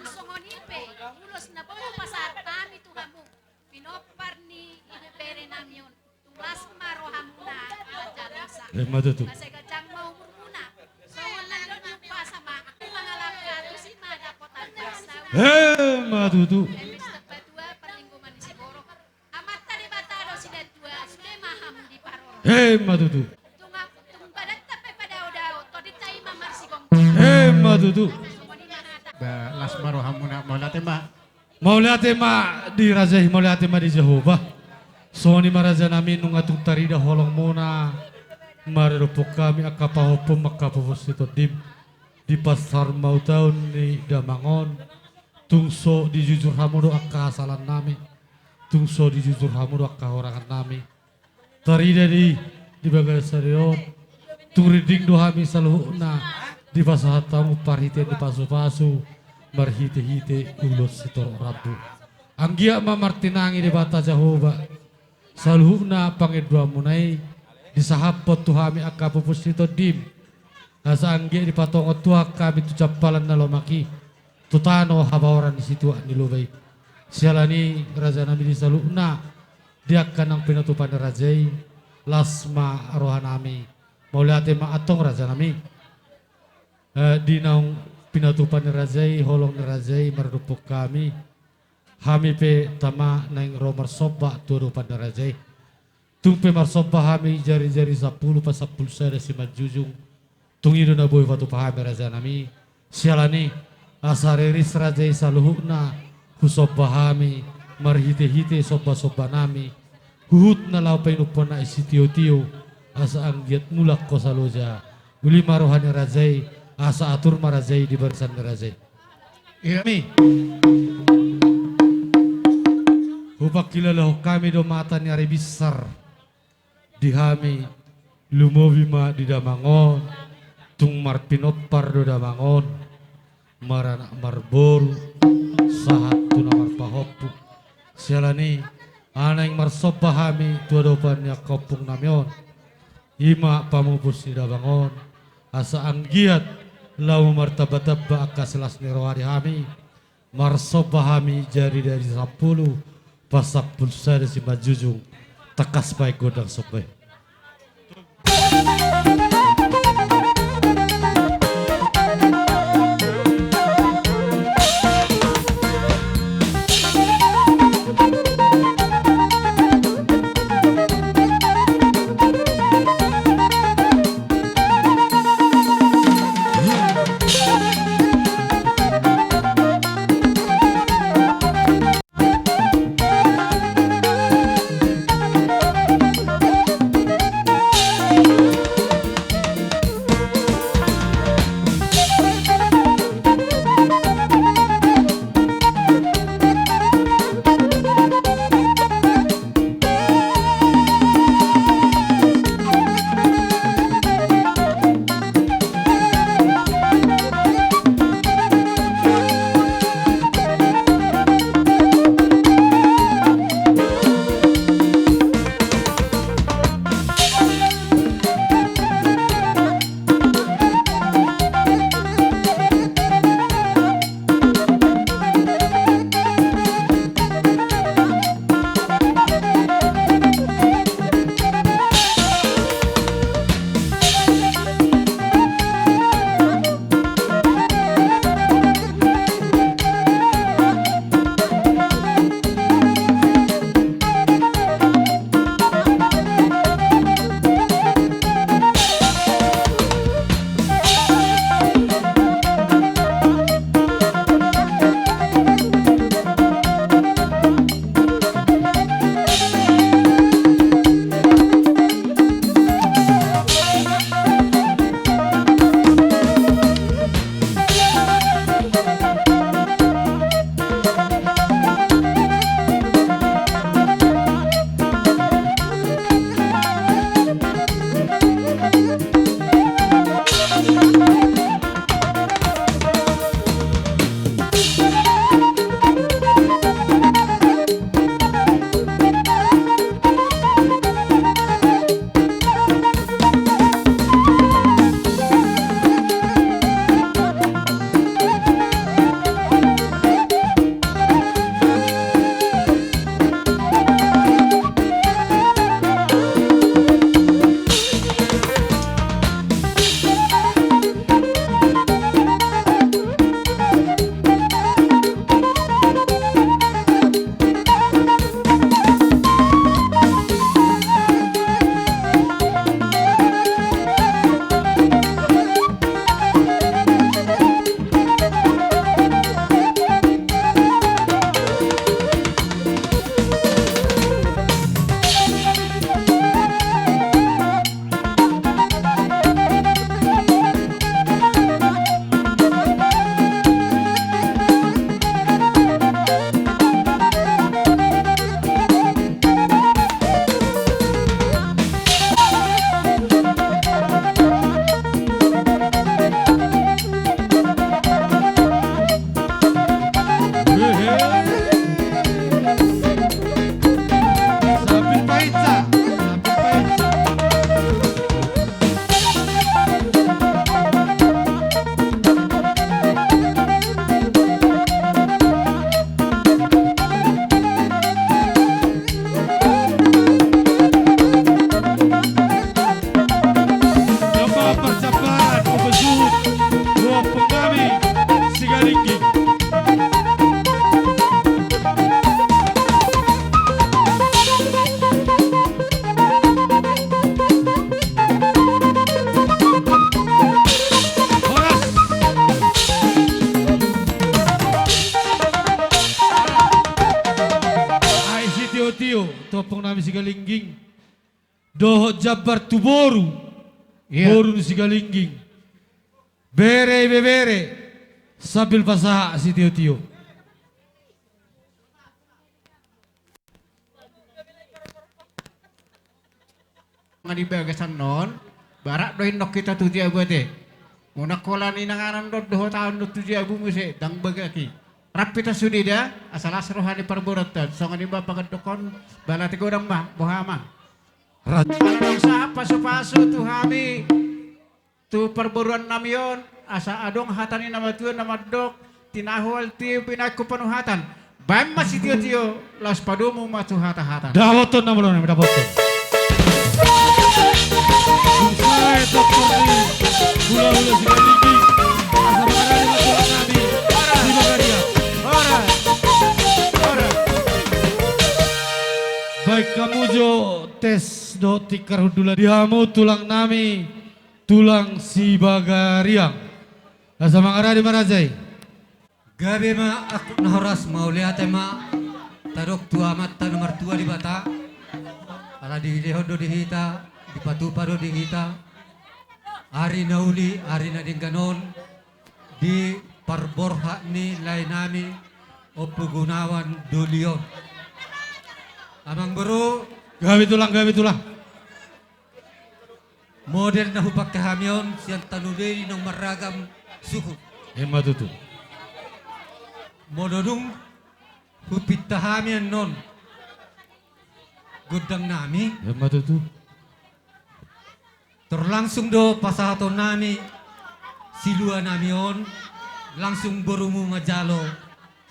Songon i pe, ulos na boi hupasahat hami tu hamu, pinompar ni ibebere nami on, tung las ma rohamuna, raja dosa. Emma tutu. Asa ganjang ma umurmuna, songon na niumpasa ma, mangalangka tusi ma dapotan parsaulian. Emma tutu. Eme sitamba tua, parlinggoman ni siborok. Amanta Debata do sidatua, sude ma hamu diparorot. Emma tutu. Tung, tung badanta pe padaodao, tondinta i ma marsigomgom. Emma tutu. Songon i ma hata. Ba, las ma rohamuna, mauliate ma. Mauliate ma di raja i, mauliate ma di Jahowa. Songon i ma raja nami, nunga tung tarida holongmuna maradophon hami angka pahompum, angka pupus ni tondim. Di pansarimautaon ni damang on, tung so dijujur hamu do angka hasalaan nami, tung so dijujur hamu do angka hahurangan nami. Tarida di, di bagasan sadari on, tung rinding do hami saluhutna, dipasahat hamu parhitean ni pasupasu, marhitehite ulos sitorop rambu. Anggiat ma martinangi Debata Jahowa, saluhutna pangindoanmuna i, disahaphon tu hami angka pupus ni tondim. Asa anggiat dipatongon Tuhan hami tu jampalan na lomak i, tu tano habaoran ni situak ni loba i. Siala ni i raja nami di saluhutna, di angka naung pinatupa ni raja i, las ma roha nami. Mauliate ma antong raja nami. Eh, di naung pinatupa ni raja i, holong ni raja i, maradophon hami. Hami pe tama naeng ro marsomba tu adopan ni raja i. Tung pe marsomba hami jarijari sampulu pasampulu sada simanjujung. Tung i do na boi patupa hami raja nami. Siala ni i asa riris raja i saluhutna husomba hami marhitehite sombasomba nami. Huhut na laho painumhon na i sitiotio asa anggiat mulak hosa loja. Uli ma roha ni raja i asa atur ma raja i di barisan ni raja i. Iya. Mi. Hupangkilalahon hami do mata ni ari binsar di hami, lumobi ma di damang on, tung marpinompar do damang on, maranak marboru, sahat tu na marpahompu. Siala ni i, naeng marsomba hami tu adopan ni angka ompung nami on. I ma pamupus ni damang on, asa anggiat laho martambatamba angka silas ni roha di hami, marsomba hami jarijari sampulu pasampulu sada simanjujung, tangkas bahen gondang somba i. ompung nami Sigalingging. Dohot jambar tu boru. Iya. Boru ni Sigalingging. Bere ibebere. Sambil pasahat sitiotio. Nga di bagasan on, barat do inong hita tu jabu ate. Unang holan inanganan do, dohot ahu do tu jabu muse, ndang bagak i. Rap hita sude da, asa las roha ni parboruonta, songon i ma pangandok on, balati godang ma, boha amang. Rat. Ala naung sahat pasupasu tu hami, tu parboruon nami on, asa adong hata ni na matua na mandok, tinahu alu tiur, binahen panuhatan. Baen ma sitiotio, laos padomu ma tu hatahata. Dapothon nama lo nami, dapothon. Dung sae doktor ni hulahula Sigalingging, asa mangarade ma tulang nami, Sibagariang. Ora. Ora. Baen hamu jo tes dohot tikar hundulan di hamu tulang nami, tulang Sibagariang. Asa mangarade ma raja i. Gabe ma angkup na horas, mauliate ma tadok tu Amanta na martua Debata. Ala dilehon do di hita, dipatupa do di hita ari na uli, ari na denggan on di parborhat ni lae nami Ompu Gunawan Doli on. Amang boru. Gabe tulang, gabe tulang. Model na hupangke hami on sian tano be i naung marragam suku. Emma tutu. Molo dung hupinta hami annon gondang nami. Emma tutu. Tor langsung do pasahaton nami silua nami on, langsung borumu manjalo.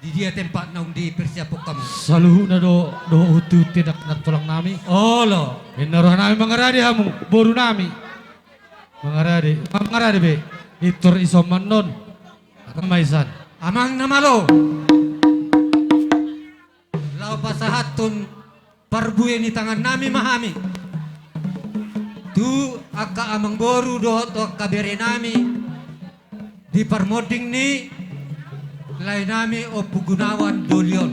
Di dia tempat naung dipersiaphon hamu? Saluhutna do, dohot hunti-hunti ndang tulang nami. Olo. Ninna roha nami mangarade hamu, boru nami. Mangarade, ma-, mangarade be. Pintor ison ma annon. Amang na malo. Amang na malo. Laho pasahathon parbue ni tangan nami ma hami tu angka amang boru dohot tu angka bere nami di parmonding ni lae nami Ompu Gunawan Doli on.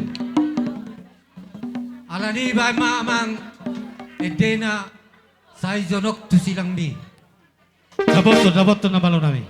Alani i baen ma amang endena sai jonok tu silangmi. Dapothon, dapothon na malo nami.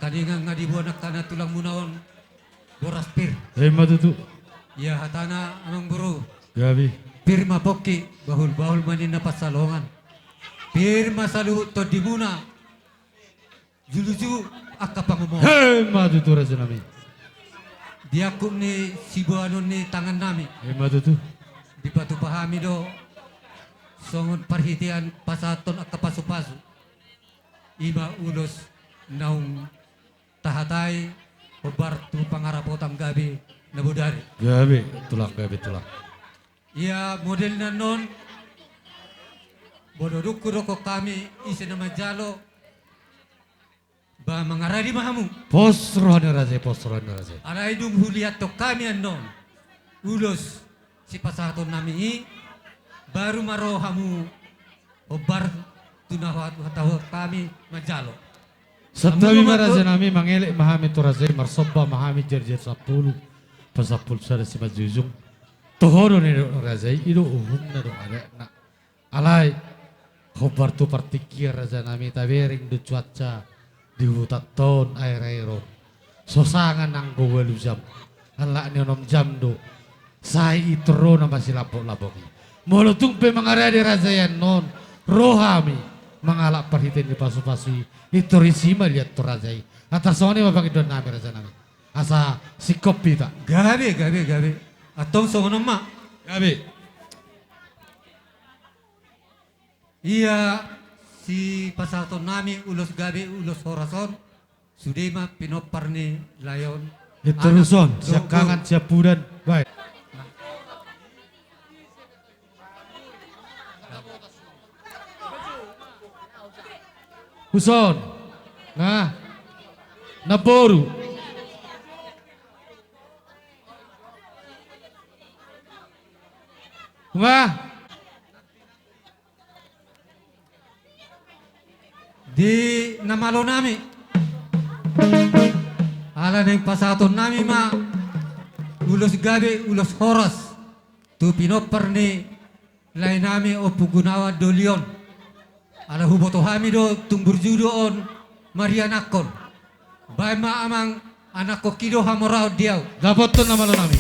Aringan nga diboan angka na tulangmuna on, boras pir. Ima tutu. Ia hatana amangboru. Gabe. Pir ma pongki, bahulbahul ma ninna pansalongan. Pir ma saluhut tondimuna, lujuluju angka pangomoan. Ima tutu rajanami. Di angkup ni siboanon ni tangannami. Ima tutu. Dipatupa hami do songon parhitean pasahathon angka pasupasu. Ima ulos naung tahatai, hombar tu pangarapotan gabe na bodari. Gabe tulang, gabe tulang. Ia model na annon, molo dung hudokhon hami ise na manjalo, ba mangaradi ma hamu. Pos roha ni raja i, pos roha ni raja i. Alai dung huliathon hami annon ulos sipasahatonnami i, baru ma ro hamu hombar tu na huhatahon hami manjalo. Santabi ma rajanami, mangelek ma hami tu raja i, marsomba ma hami, jerjer sampulu, pasampulu sada simanjujung. Toho do na nidok ni raja i, i do uhumna dohot adatna. Alai hombar tu partingkian rajanami, tabereng do cuaca di hutanta on aeraer on. So sanga nanggo ualu jam, halak ni onom jam do. Sai intor ro na masilambotlambok i. Molo tung pe mangaradi raja i annon, ro hami mangalap parhitean ni pasupasu i, intor isi ma liat tu raja i. Antar songon i ma pangidoannami rajanami. Asa singkop hita. Gabe, gabe, gabe. Antong songon on ma. Gabe. Ia sipasahatonnami ulos gabe ulos horas on, sude ma pinompar ni lae on. Intor ulos on, siangkangan siampudan. Baik. Ulos on. Nah. Namboru. Nah. Di na malonami. Ala naeng pasahatonnami ma ulos gabe ulos horas tu pinompar ni laenami Ompu Gunawan doli on. Ala huboto hami do tung burju do on marianakhon. Baen ma amang, anakhonki do hamoraon di ahu. Dapothon na malonami.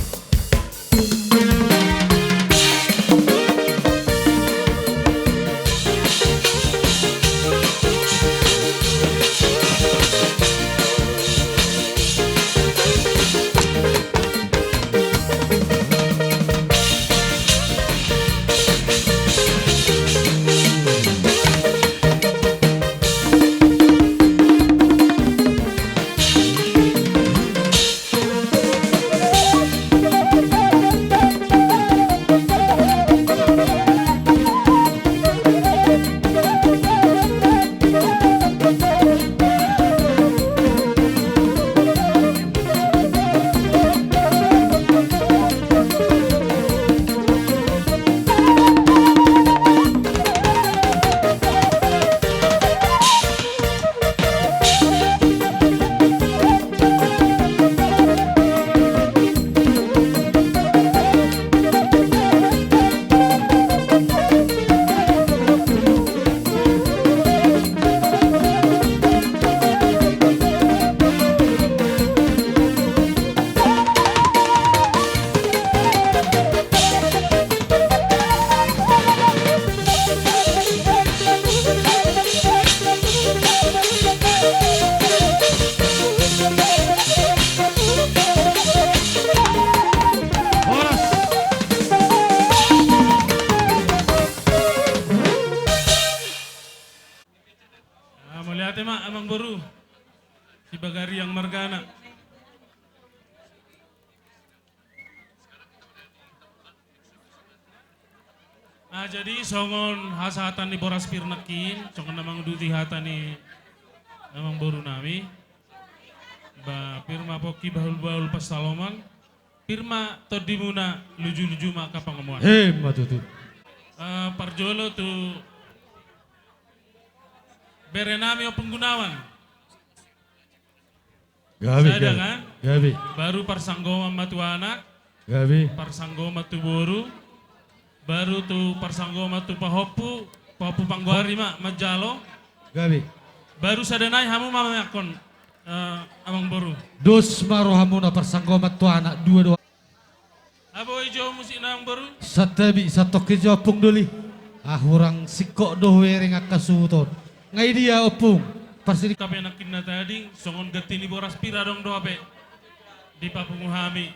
Ah, mauliate ma, Amangboru. Sibagariang margana. Ah, jadi songon hasahatan ni boras pir nangkin, songon na manguduti hata ni Amangboru nami. Ba, pir ma pongki bahulbahul pansalongan, pir ma tondimuna lujuluju ma angka pangomoan. Ima tutu. Eh, parjolo tu bere nami Ompung Gunawan. Gabe, sada, gabe, kan? Gabe. Baru parsanggoman ma tu anak. Gabe. Parsanggoman tu boru. Baru tu parsanggoman tu pahompu, pahompu panggoari ma manjalo. Gabe. Baru sada nai hamu ma mangakhon. Ah, amangboru. Dos ma rohamuna parsanggoman tu anak dua dua. Abo i jo musikna, amangboru. Santabi, santongkin jo, Ompung Doli. Ah, hurang singkop do hubereng angka suhut on. Nga i dia, Ompung? Parsini. Hape nangkin na tading, songon ganti ni boras pira adong do hape? Dipapungu hami.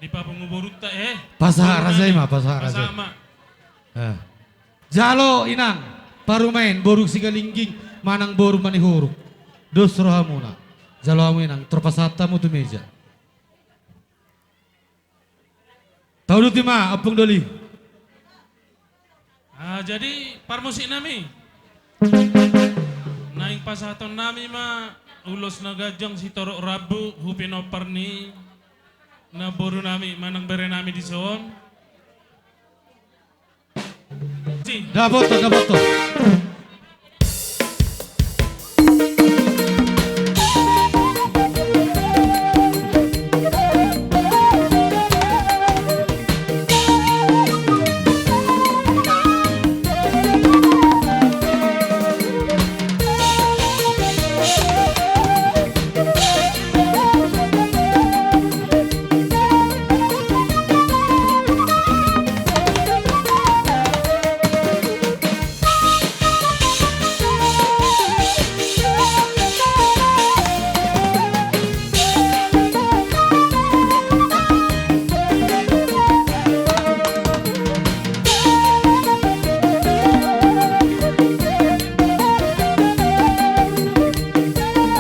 Dipapungu borunta, eh. Pasahat raja i ma, pasahat raja i ma. Eh. Jalo, Inang, parumaen, boru Sigalingging manang boru Manihuruk. Dos rohamuna. Jalo hamu, Inang, tor pasahat hamu tu meja. Tauduti ma, Ompung Doli. Ah, jadi parmusiknami, naeng pasahatonnami ma ulos na ganjang sitorop rambu hu pinompar ni namborunami manang berenami dison. Dapothon, dapothon.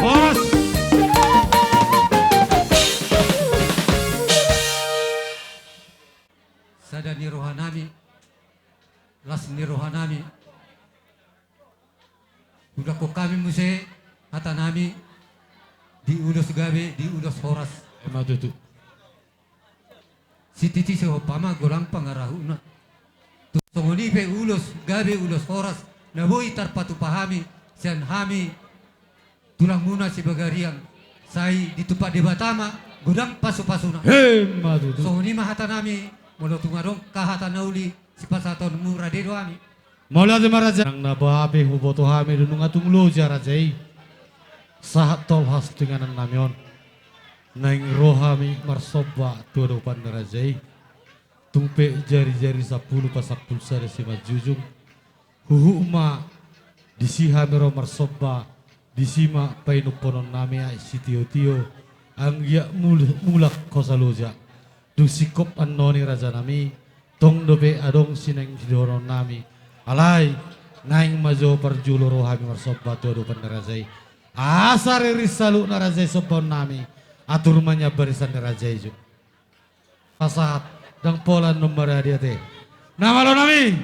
Horas. Sada ni rohanami, las ni rohanami. Hudakkon hami muse hatanami di ulos gabe, di ulos horas. Ima tutu. Sititi sihompa ma godang pangarahutna. Tung songon i pe ulos gabe, ulos horas na boi tarpatupa hami sian hami tulangmuna Sibagariang, sai ditumpak Debata ma godang pasupasuna. Ima tutu. Songon i ma hatanami, molo tung adong hata na uli sipasahatonmu, rade do hami. Mauliate ma, raja. Nang na babe huboto hami do nunga tung loja raja i. Sahat tolhas tu inganannami on. Naeng ro hami marsomba tu adopan ni raja i. Tung pe jarijari sampulu pasampulu sada simanjujung. Huhut ma disi hami ro marsomba, disi ma painumpononnami aek sitiotio, anggiat mul-, mulak hosa loja. Dung singkop annon i, rajanami, tong dope adong sinaeng sidohononnami. Alai naeng ma jo parjolo ro hami marsomba tu adopan ni raja i. Asa riris saluhutna raja i sombaonnami, atur ma nian barisan ni raja i jo. Pasahat, ndang pola annon maradi ate. Na malonami.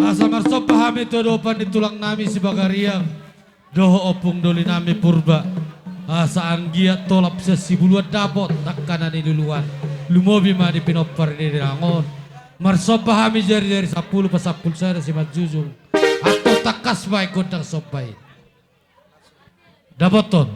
Asa marsomba hami tu adopan ni tulangnami Sibagariang dohot ompung dolinami Purba. Asa anggiat tolap sian sibuluan dapot, angka na niluluan, lumobi ma di pinompar ni inang on. Marsomba hami jarijari sampulu pasampulu sada simanjujung. Antong tangkas ma i gondang somba i. Dapothon.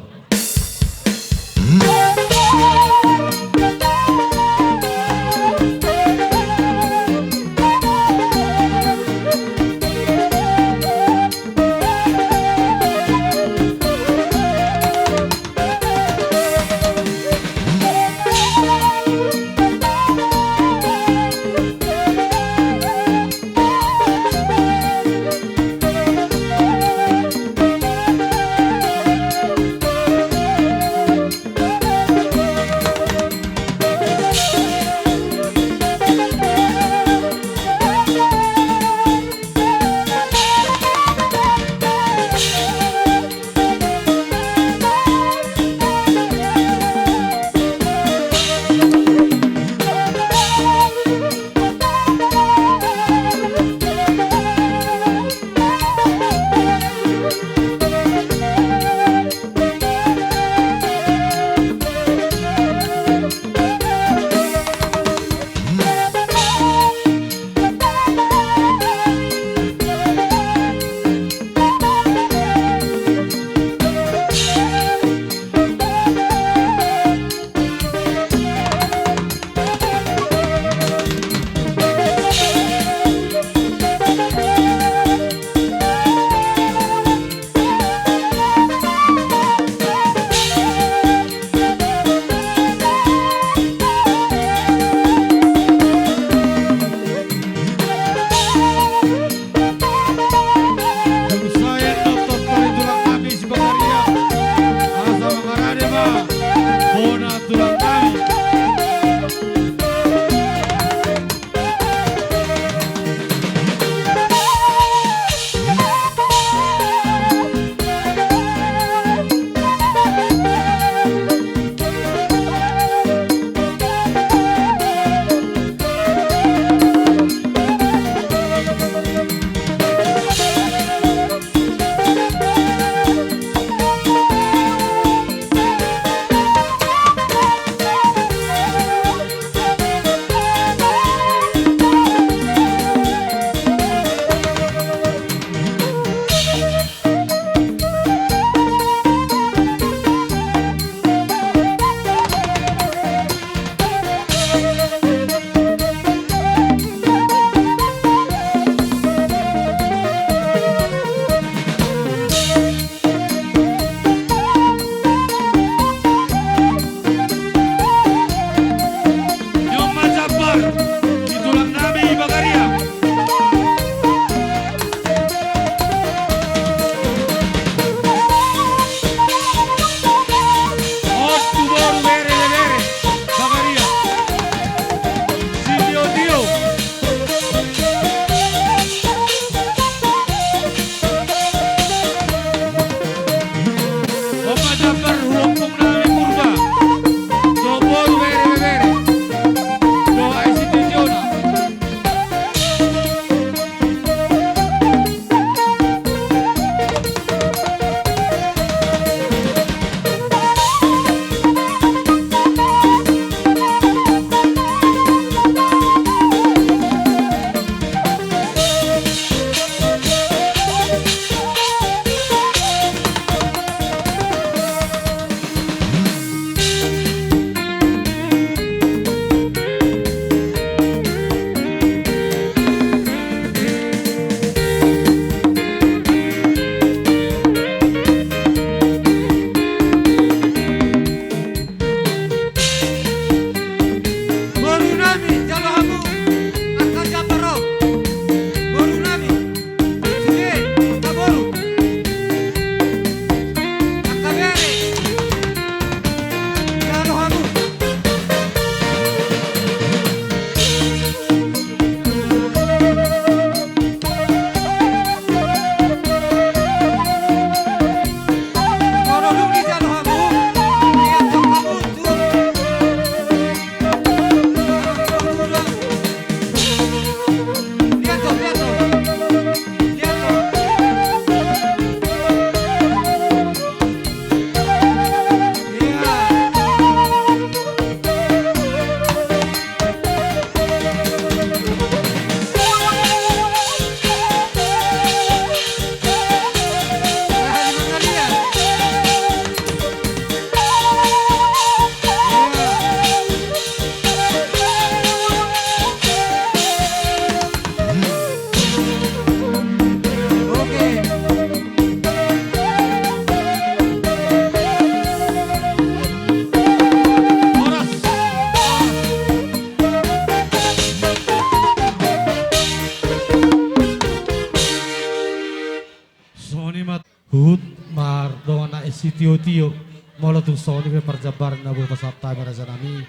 Tio-tio, molo tung songon i pe parjambaran na boi hupasahat hami raja nami.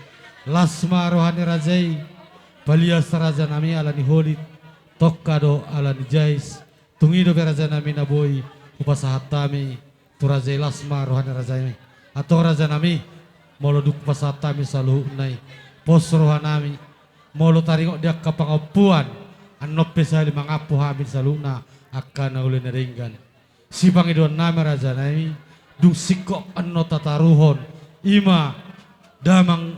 Las ma roha ni raja i, palias raja nami ala ni holit, tongka do ala ni jais. Tung i dope raja nami na boi hupasahat hami tu raja i, las ma roha ni raja i. Antong raja nami, molo dung hupasahat hami saluhutna i, pos roha nami, molo taringot di angka pangompuan, annon pe sahali mangampu hami saluhutna angka na uli na denggan. Sipangidoan nami raja nami, dung singkop annon tataruhon, i ma damang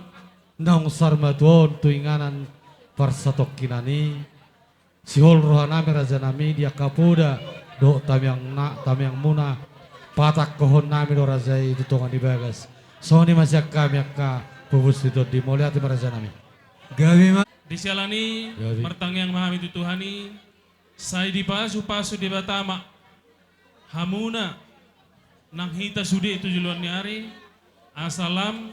naung saur matua on tu inganan parsatongkinan i. Sihol roha nami raja nami di angka poda dohot tangiang na, tangiangmuna, patangkohon nami do raja i tu tonga ni bagas. Songon i ma sian hami angka pupus ni tondi, mauliate ma raja nami. Gabe ma. Di siala ni i, gabe, martangiang ma hami tu Tuhan i, sai dipasu-pasu Debata ma hamuna nang hita sude tu joloan ni ari, asa lam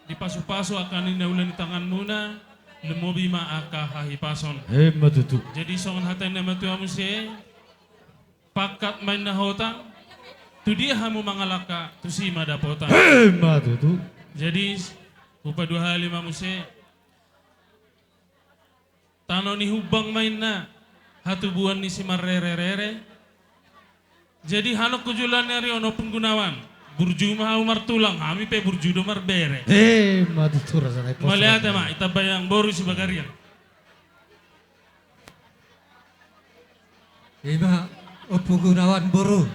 dipasu-pasu angka na uli ni tanganmuna, lumobi ma angka hahipason. Emma tutu. Jadi songon hata ni na matua muse, pangkat ma inna hotang, tu dia hamu mangalangka, tusi ma dapotan. Emma tutu. Jadi hupaduahali ma muse, tano ni Humbang ma inna hatubuan ni simarrere-rere. Jadi hami tu joloan ni ari on, Ompung Gunawan, burju ma hamu martulang, hami pe burju do marbere. Emma tutu raja nami, pos roha nami. Mauliate ma, ditambai amangboru Sibagariang. I ma, Ompung Gunawan boru.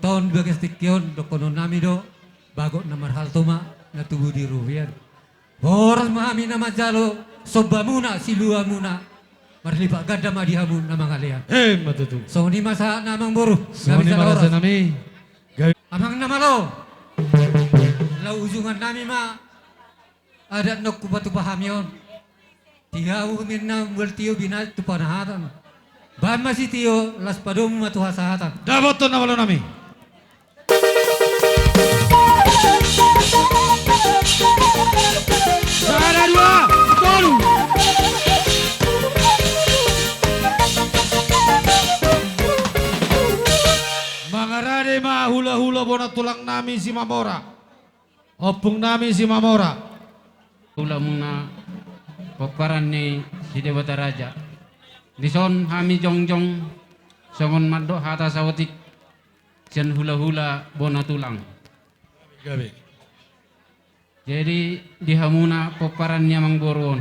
Tong di bagas tingki on dohonon nami do, bagot na marhalto ma na tubu di robean. Horas ma hami na manjalo sombamuna, siluamuna. Marlipat ganda ma di hamu na mangalean. Emma tutu. Songon i ma sahatna amangboru. Songon i ma raja nami. Gabe. Amang na malo. Laho ujungan nami ma adat na hupatupa hami on. Tio ma inna mual tio, binahen tu panahatan. Bahen ma sitio, laos padomu ma tu hasahatan. Dapothon na malo nami. Sada, dua, tolu. Mangarade ma hula-hula bona tulang nami Simamora. Ompung nami Simamora. Hulamuna pomparan ni si Debata Raja. Dison hami jongjong songon mandok hata saotik sian hula-hula bona tulang. Gabe. Jadi di hamuna pomparan ni amangboru on.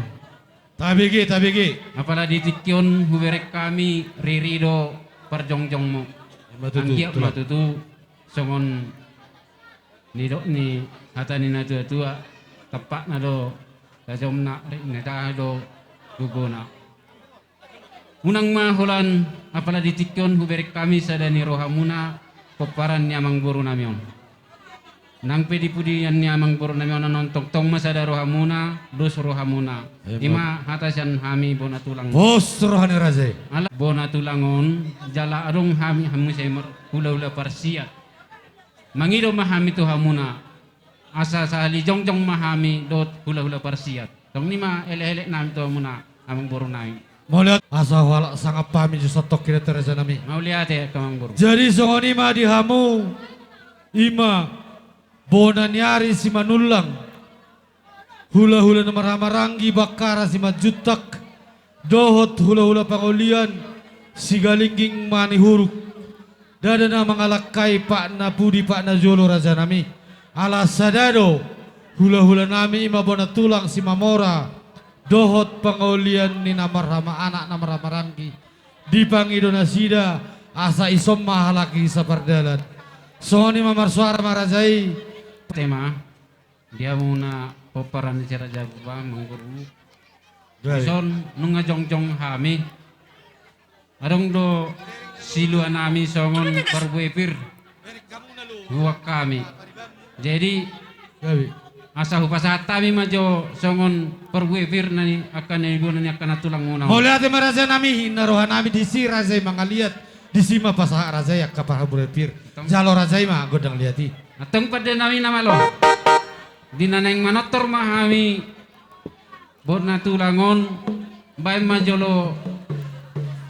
Tabege, tabege. Apala di tingki on hubereng hami riri do parjongjongmu. Emma tutu, anggiat ma tulang. Tutu songon nidok ni hata ni natua-tua, tampakna do tajomna, rikna do gogona. Unang ma holan, apala di tingki on hubereng hami sada ni rohamuna pomparan ni amangboru nami on. Nang pe di pudian ni amangboru nami on, annon tongtong ma sada rohamuna, dos rohamuna. Emma. I ma hata sian hami bona tulang. Pos roha ni raja i. Ala bona tulang on, jala adong hami, hamu sai mar-, hula-hula parsiat. Mangido ma hami tu hamuna, asa sahali jongjong ma hami dohot hula-hula parsiat. Songon i ma elek-elek nami tu hamuna, amangboru nami. Mauliate, asa huhalak sangap hami jo santongkin i, raja nami. Mauliate, angka amangboru. Jadi songon i ma di hamu, i ma bona ni ari Simanullang. Hula-hula na marhaha maranggi, Bakkara Simanjuntak, dohot hula-hula pangolian Sigalingging Manihuruk. Ndada na mangalangkai patna pudi patna jolo, raja nami. Ala sada do hula-hula nami, i ma bona tulang Simamora dohot pangolian ni na marhaha ma-, anak na marhaha maranggi. Dipangido nasida asa ison ma halak i sapardalan. Songon i ma, marsoara ma raja i. Tema. Di hamuna pomparan ni si Raja Boba, amangboru. Gabe. Dison nunga jongjong hami. Adong do silua nami songon parbue pir. Hubuat hami. Jadi, gabe, asa hupasahat hami ma jo songon parbue pir na ni angka na nibona ni angka na tulangmuna on. Mauliate ma raja nami, ninna roha nami disi raja i mangaliat, disi ma pasahat raja i angka parbue pir. Antong. Jalo raja i ma gondang liat i. Antong pande nami na malo. Di na naeng manortor ma hami bona tulang on, baen ma jolo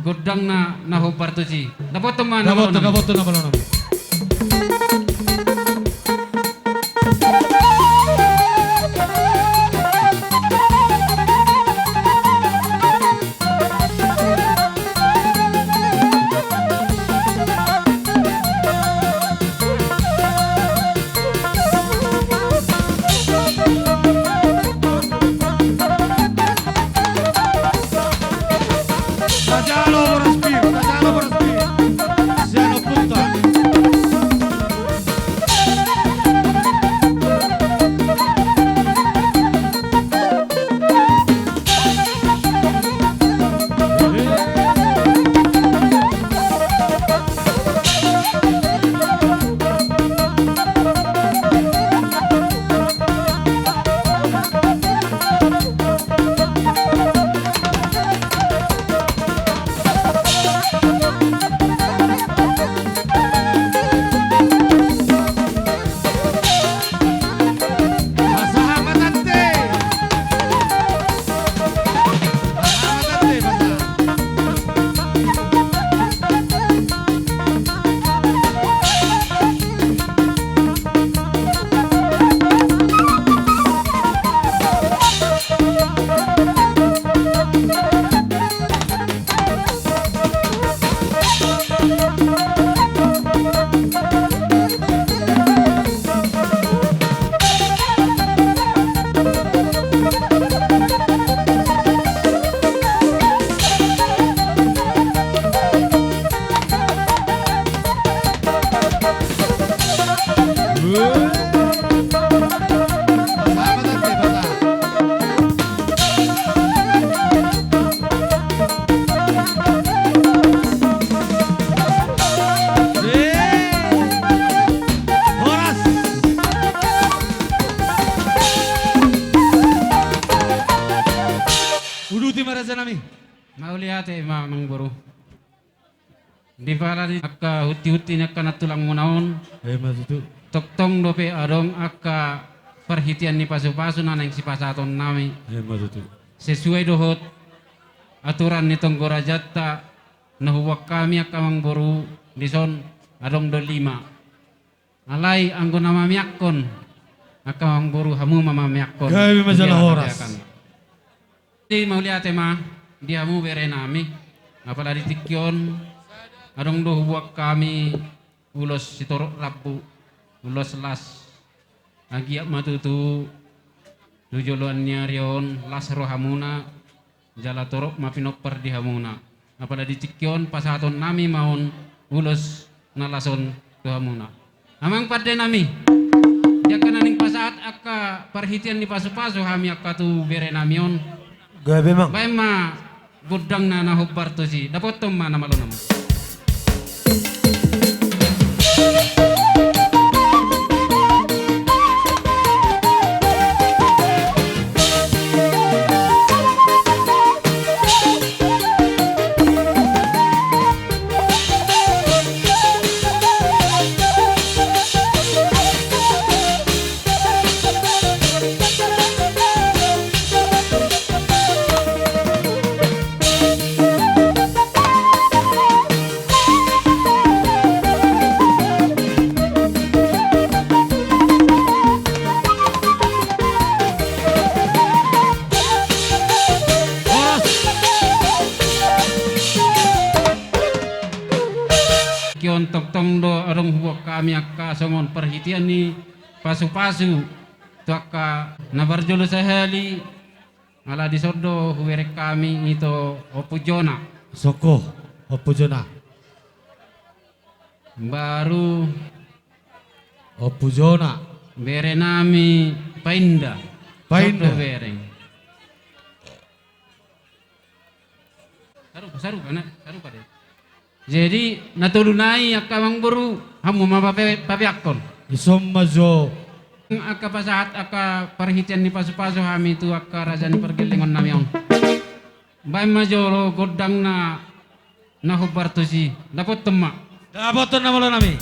gondangna na hombar tusi. Dapothon ma na malo nami. Dapothon, dapothon na malo nami. Mauliate ma amangboru. Di pala di angka hunti-hunti ni angka nantulangmuna on. Ima tutu. Tongtong dope adong angka parhitean ni pasu-pasu na naeng sipasahatonnami. Ima tutu. Sesuai dohot aturan ni tonggo rajanta na huboan hami angka amangboru dison adong do lima. Alai anggo na mameakkon angka amangboru hamu ma mameakkon. Gabe ma jala horas. Jadi mauliate ma di hamu berenami. Apala di tingki on adong do huboan hami ulos sitorop rambu, ulos las. Anggiat ma tutu tu joloan ni ari on las rohamuna. Jala torop ma pinompar di hamuna. Apala di tingki on pasahatonnami ma on ulos na las on tu hamuna. Amang pandenami, di angka na naeng pasahat angka parhitean ni pasu-pasu hami angka tu berenami on. Gabe amang. Baen ma gondangna na hombar tusi, dapothon ma na malo nama. Tingki on tongtong do adong huboan hami angka songon parhitean ni pasu-pasu tu angka na parjolo sahali. Ala dison do hubereng hami ito Ompu Jona. Soko Ompu Jona. Baru Ompu Jona. Berenami Painda. Painda. Dison do hubereng. Sarupa, sarupa, na, sarupa do. Jadi na tolu nai angka amangboru, hamu ma pape-, papeakkon. Dison ma jo. Angka pasahat angka parhitean ni pasu-pasu hami tu angka raja ni pargellengonnami on. Baen ma jolo gondangna na hombar tusi, dapothon ma. Dapothon na malo nami.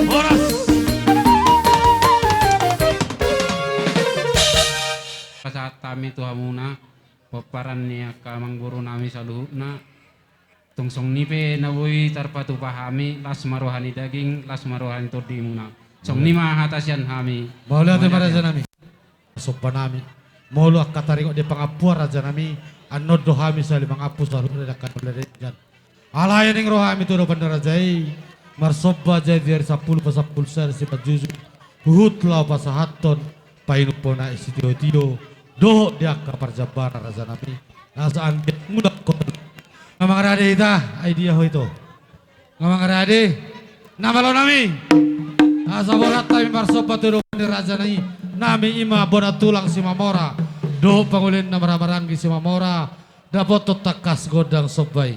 Horas. Pasahat hami tu hamuna pomparan ni angka amangborunami saluhutna. Tung songon i pe na boi tarpatupa hami, las ma roha ni daging, las ma roha ni tondimuna. Songon i ma hata sian hami. Mauliate ma rajanami. Sombanami. Molo angka taringot di pangampuan rajanami, annon do hami sahali mangampu saluhutna di angka na mauliate i. Alai naeng ro hami tu adopan ni raja i, marsomba jadi di ari sampulu pasampulu sada simanjujung, huhut laho pasahathon painumpona i sitio-tio dohot di angka parjambaran rajanami. Asa anggiat mulak ho. Nga mangarade hita, ai dia ho ito. Nga mangarade, na malo nami. Asa borhat hami marsomba tu adopan ni rajanami, nami i ma bona tulang Simamora dohot pangolian na marhahamaranggi Simamora. Dapothon tangkas gondang somba i.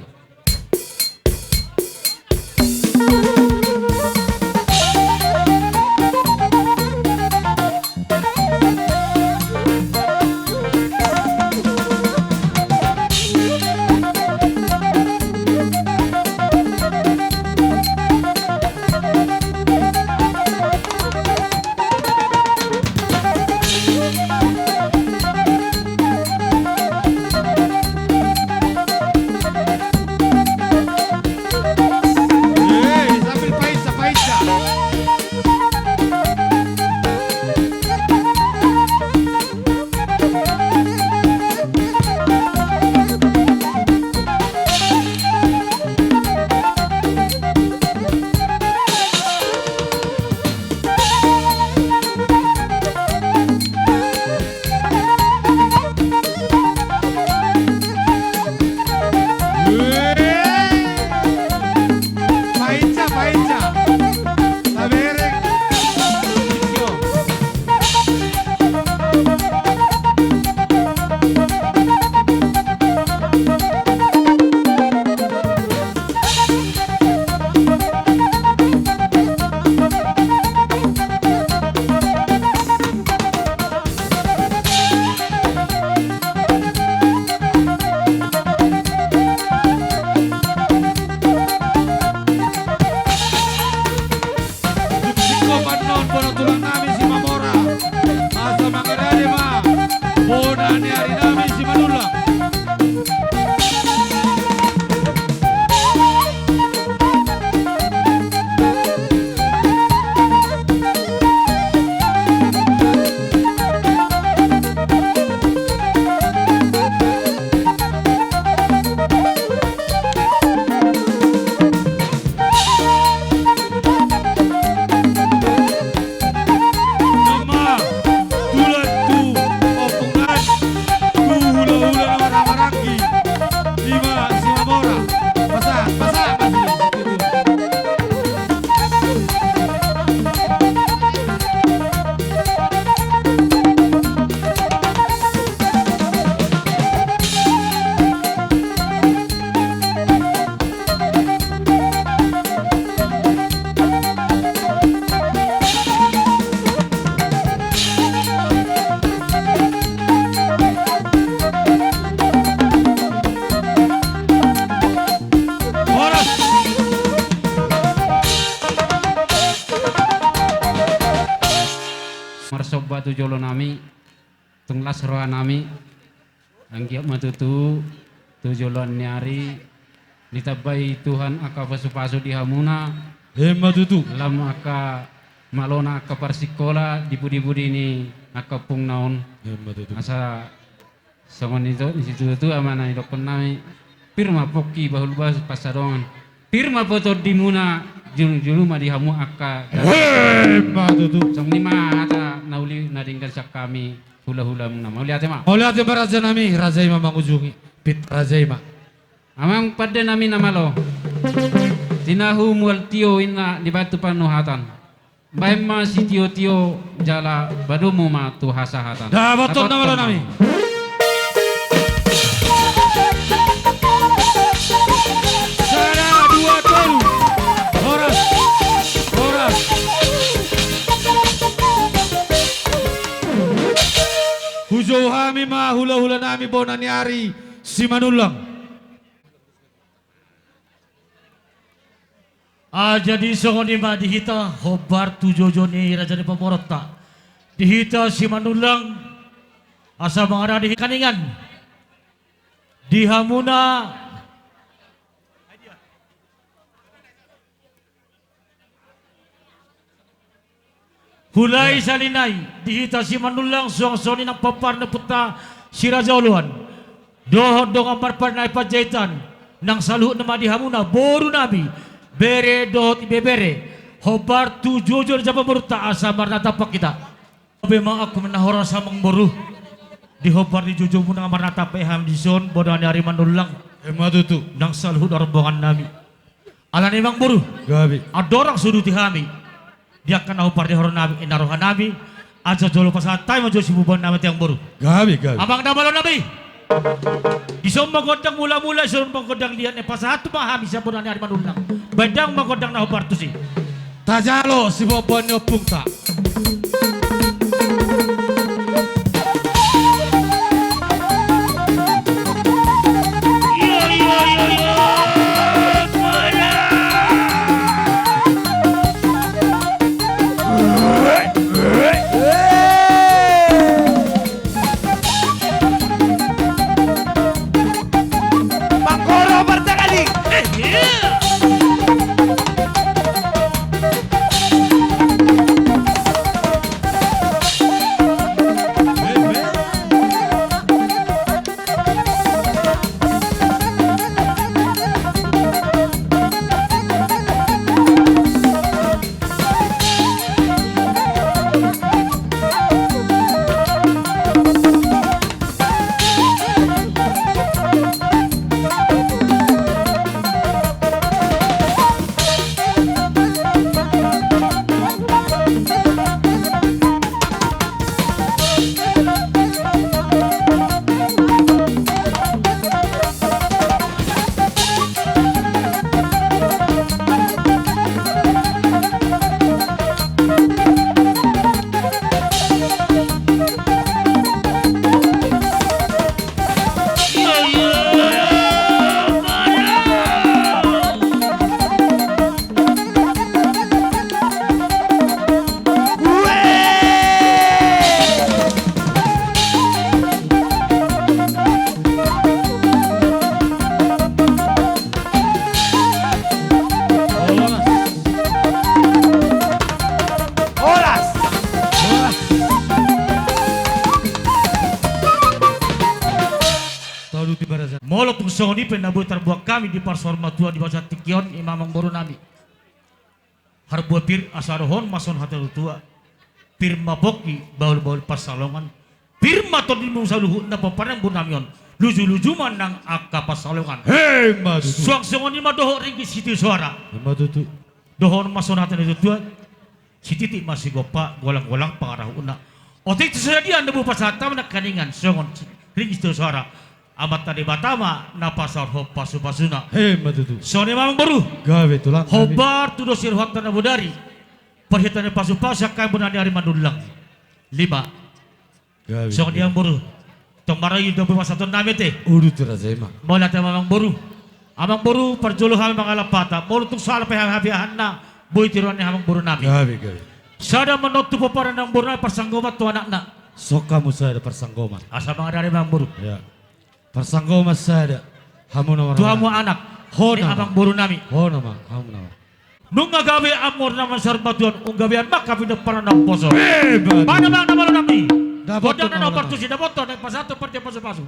tu jolo nami, tung las roha nami. Anggiat ma tutu tu joloan ni ari ditambai Tuhan angka pasupasu di hamuna. Emma tutu. Lam angka malona angka parsingkola di pudi-pudi ni angka ompungna on. Emma tutu. Asa songon i tu, situa-tua ma na nidokkon nami. Pir ma pongki bahul-bahul pansalongan. Pir ma tondimuna, julu-julu ma di hamu angka. Emma tutu. Songon i ma hata na uli na denggan sian hami hula-hula muna. Mauliate ma. Mauliate ma raja nami, raja i ma mangujungi. Pit raja i ma. Amang pande nami na malo. Tinahu mual tio inna di batu panuhatan. Baen ma sitio-tio jala padomu ma tu hasahatan. Dapothon na malo nami. Sada, dua, tolu. Horas. Horas. Hujou hami ma hula-hula nami bona ni ari Simanullang. Ah, jadi songon i ma di hita hombar tu joujou ni raja ni pamoruonta. Di hita Simanullang asa mangarade hita kaningan. Di hamuna Hulai sahali nai di hita Simanullang suang songon i nang pomparan ni ompunta Si Raja Oloan dohot dongan marpadan nai Panjaitan, nang saluhutna ma di hamuna boru nami, bere dohot ibebere, hombar tu joujou ni raja pamoruonta asa marnatampak hita. Gabe ma angka na horas amang boru. Di hombar ni joujoumuna marnatampak hami dison bona ni ari Manullang. Emma tutu. Nang saluhut rombongan nami. Alani i amang boru. Gabe. Andorang so diuduti hami di angka na hombar ni horong nami, ninna roha nami, asa jolo pasahat hami ma jolo sibubuan nami ate amang boru. Gabe, gabe. Amang na malo nami. Dison ma gondang mula-mula, dison ma gondang liat, na pasahat ma hami sian bona ni ari Manullang. Baen damang ma gondang na hombar tusi. Tajalo sibubuan ni ompungta. Pangkoro partagali. Horas. Molo tung songon i pe na boi tarbuat hami di parsaurmatua di bagasan tingki on, i ma amang boru nami. Harbua pir asa dohonon ma songon hata ni natuatua. Pir ma pongki bahul-bahul pansalongan. Pir ma tondimu saluhutna pomparan ni boru nami on. Luju-luju ma nang angka pansalongan. Emma tutu. Suang songon i ma dohot ringgit sitio soara. Emma tutu. Dohonon ma songon hata ni natuatua. Sititik ma sigompa, golang-golang pangarahutna. Otik tu sadia na boi pasahat hami nangkiningan songon ringgit sitio soara. Amanta Debata ma na pasaorhon pasu-pasuna. Emma tutu. Songon i ma amang boru. Gabe tulang. Hombar tu dos ni rohanta na bodari. Parhitean ni pasu-pasu angka bona ni ari Manullang. Lima. Gabe. Songon i amang boru. Tong maroi do pasahaton nami ate. Uduti raja i ma. Mauliate ma amang boru. Amang boru, parjolo hami mangalap hata. Molo tung so alap pe hami habiahanna, boi tiruan ni amang boru nami. Gabe, gabe. Sada ma on tu pomparan ni amangboru nami, parsanggoman tu anakna. Songon i hamu sada parsanggoman. Asa mangadopi amangboru. Ya. Parsanggoman sada. Hamu na tu hamu anak ni amangboru nami. Ho nama, hamu nama. Nunga gabe amor nama sarbatuan, nunga gabe anak kami depan na poso. Eh, betul. Mana bang nama nami? Dapothon nama nami. Partusi, dapothon na pasahat tu partai pasu-pasu.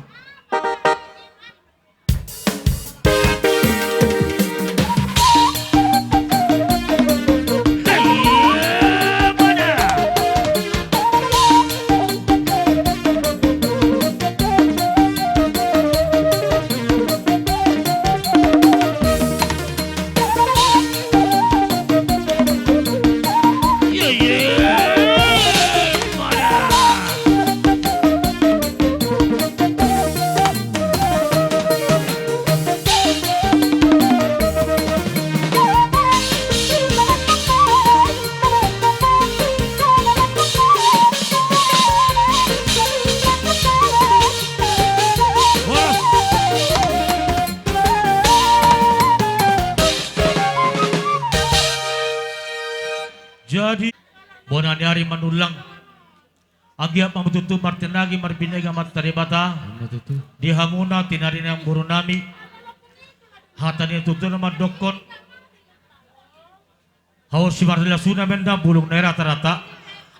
Jadi, bona ni ari Manullang. Anggiat ma tutu martinangi marbinege Amanta Debata. Ima tutu. Di hamuna tinari ni amangboru nami. Hata ni tutu na mandokkon. Hau simarlasuna menda bulung na i rata-rata.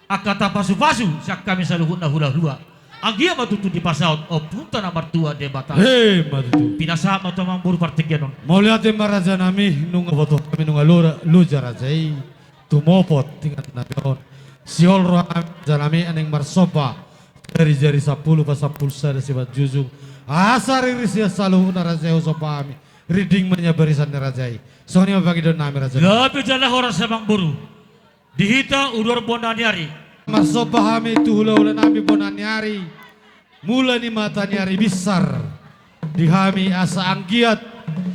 Angka tapasu-pasu sian hami saluhutna hula-hula. Anggiat ma tutu dipasaut Ompunta na martua Debata. Ima tutu. Pinasahat ma tu amangboru partingkian on. Mauliate ma raja nami, nunga boto hami nunga loja, loja raja i. Tumopot inganan nami on. Sihol roha nami raja nami, naeng marsomba. Jari-jari sampulu pasampulu sada simanjujung. Asa riris ia saluhutna raja i husomba hami. Rinding ma nian barisan ni raja i. Songon i ma pangidoan nami raja nami. Gabe jala horas amangboru. Di hita udur bona ni ari. Marsomba hami tu hula-hula nami bona ni ari. Mula ni mata ni ari binsar. Di hami asa anggiat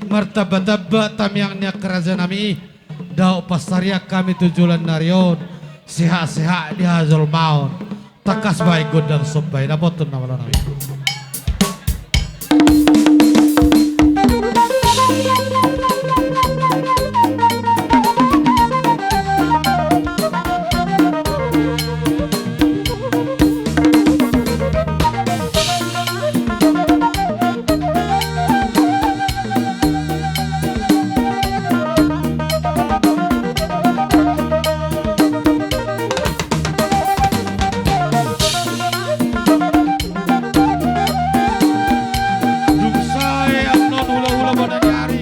martamba-tamba tamiang ni angka raja nami i. Dao pansarian hami tu joloan ni ari on. Sehat-sehat di hajolmaon. Tangkas bahen gondang somba i, dapothon nama nami. Dung sae annon hula-hula bona ni ari,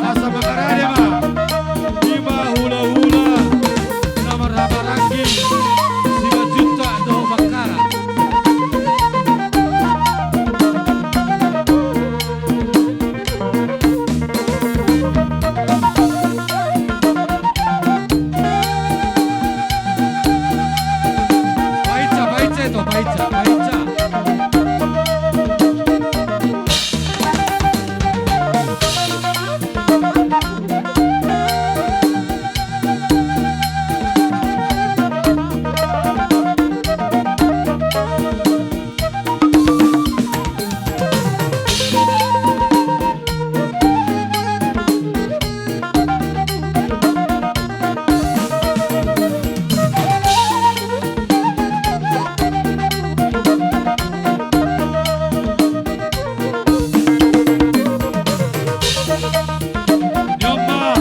asa mangarade ma. Ima hula-hula na marhahamaranggi, Simanjuntak dohot Bangkara. Painca, painca itu, painca, painca. Ni on ma,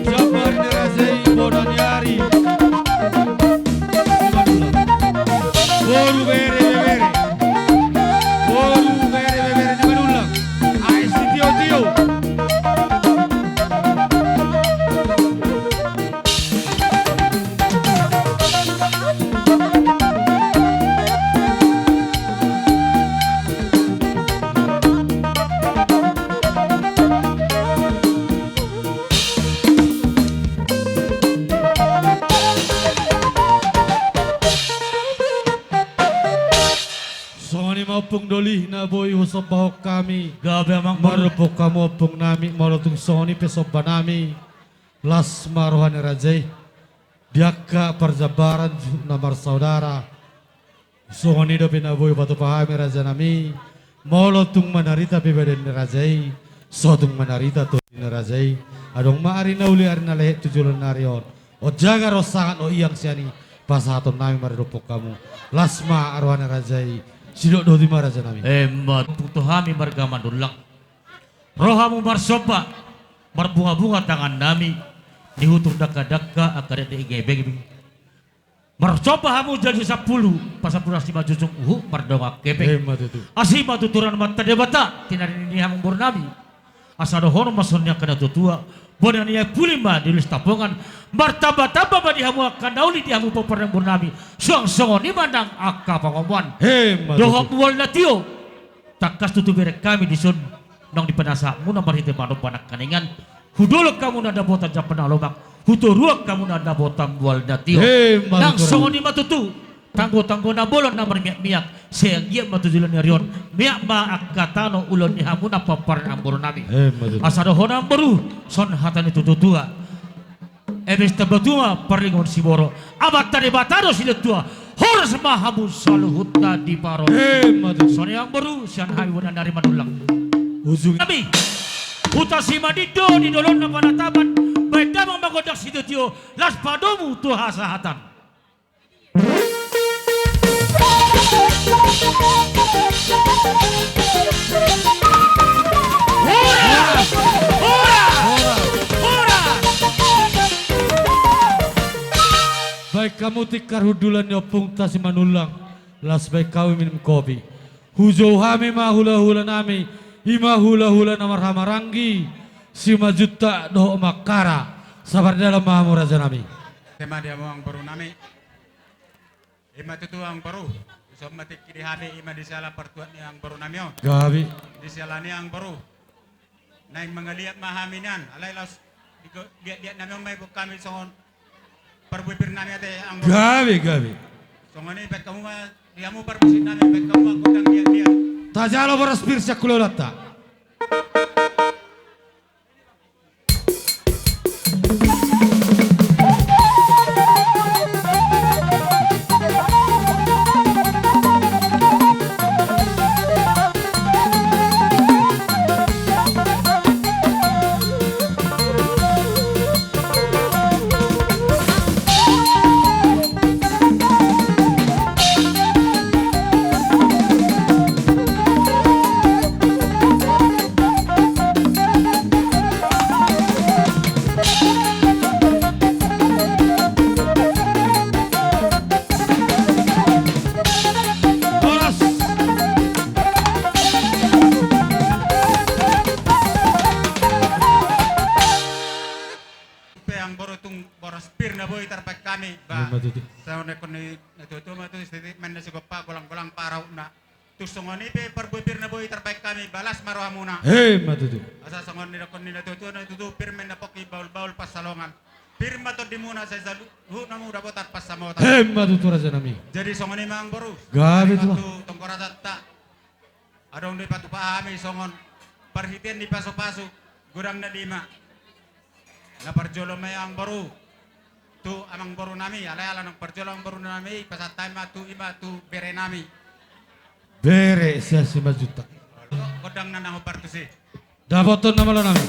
siapa ni raja i bona ni ari. Boru bere bebere. Boru bere bebere ni Manullang. Ai sitio-tio. Songon i ma ompung doli na boi husombahon hami. Gabe amang boru. Mardophon hamu ompung nami, molo tung songon i pe somba nami. Las ma roha ni raja i. Di angka parjambaran na marsaudara. Songon i dope na boi patupa hami raja nami. Molo tung manarita pe badan ni raja i. So tung manarita tondi ni raja i. Adong ma ari na uli ari na lehet tu joloan ni ari on. On jagar, on sangat, on iang sian i pasahaton nami ma dohot hamu. Las ma roha ni raja i, sidok dohot i ma raja nami. Emma tutu, hami marga Manullang. Ro hamu marsomba, marbunga-bunga tangan nami, di hutur dangka-dangka, angka dakdanak i gebeng. Marsomba hamu jala sampulu, pasampulu las ni manjujung, uhum mardongan hepeng. Emma tutu. Asi ma tutu roha ni Amanta Debata, tinadingi hamu amangboru nami. Asa dohonon ma songon i angka na tua-tua, bona ni ai puli ma di ulos tampongan, martamba-tamba ma di hamu angka na uli di hamu pomparan ni amangboru nami, suang songon i ma nang angka pangomoan. Emma tutu. Dohot mual na tio. Tangkas tutu bereng hami dison, naung dipinasahat muna marhite manomba nangkaningan, hudolok hamu na dapotan jampat na lomak, hutoruan hamu na dapotan mual na tio. Emma tutu. Nang songon i ma tutu, tanggo-tanggo na bolon na marmiak-miak, sai anggiat ma tu joloan ni ari on, miak ma angka tano ulaon ni hamuna pomparan ni amangboru nami. Emma tutu. Asa dohonon amangboru, songon hata ni na tua-tua. Eme sitambatua ma parlinggoman siboro, Amanta Debata do silehon tua, horas ma hamu saluhutna diparorot. Emma tutu. Songon i amangboru, sian hami bona ni ari Manullang. Ujung nami, huta Simanindo di dolok na Panataban, baen damang ma gondang sitio-tio, laos padomu tu hasahatan. Horas! Horas! Horas! Baen hamu tikar hundulan ni ompungta Simanullang, laos baen hamu minum kopi. Hujou hami ma hula-hula nami, i ma hula-hula na marhahamaranggi, Simanjuntak dohot Mangkara, sabar dalan ma hamu raja nami. Tema dia mo amangboru nami. I ma tutu amangboru, dison ma tingki di hami, i ma di siala partuat ni amangboru nami on. Gabe. Di siala ni amangboru. Naeng mangaliat ma hami nian, alai laos di go-, liat-liat nami on ma iboan hami songon parbue pir nami ate amangboru. Gabe, gabe. Songon i baen hamu ma, di hamu parmusik nami, baen hamu ma gondang liat-liat. Tajalo boras pir sian hula-hulanta. Pe amangboru, tung boras pir na boi tarbaen hami, ba. Emma tutu. Songon didok ni na tua-tua ma tutu, sititi ma na sigompa, golang-golang pangarahutna. Tung songon i pe parbue pir na boi tarbaen hami, ba las ma rohamuna. Emma tutu. Asa songon didok ni na tua-tua, na tutu pir ma na pongki, bahul-bahul pansalongan. Pir ma tondimuna, sai saluhutna hamu dapotan pansamotan. Emma tutu raja nami. Jadi songon i ma amangboru. Gabe tutu. Tonggo rasanta. Adong do dipatupa hami songon parhitean ni pasu-pasu godang na lima. Na parjolo ma i amangboru tu amangboru nami, alai ala naung parjolo amangboru nami, pasahat hami ma tu, i ma tu bere nami. Bere sian Simanjuntak. Gondang na naung partusi. Dapotan na malo nami.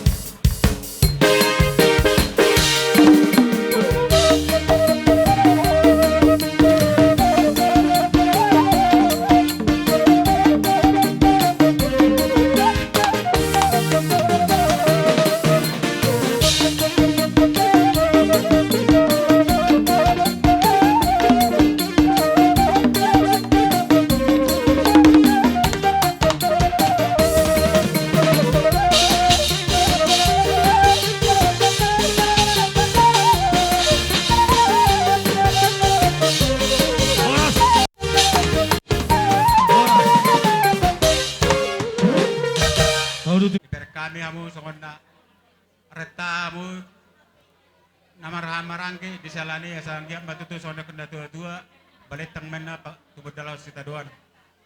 Dibereng hami hamu songon na renta hamu na marhahamaranggi di siala ni, asa anggiat ma tutu songon na didok ni na tua-tua, balintang ma inna pa-, tumundalhon sitadoan.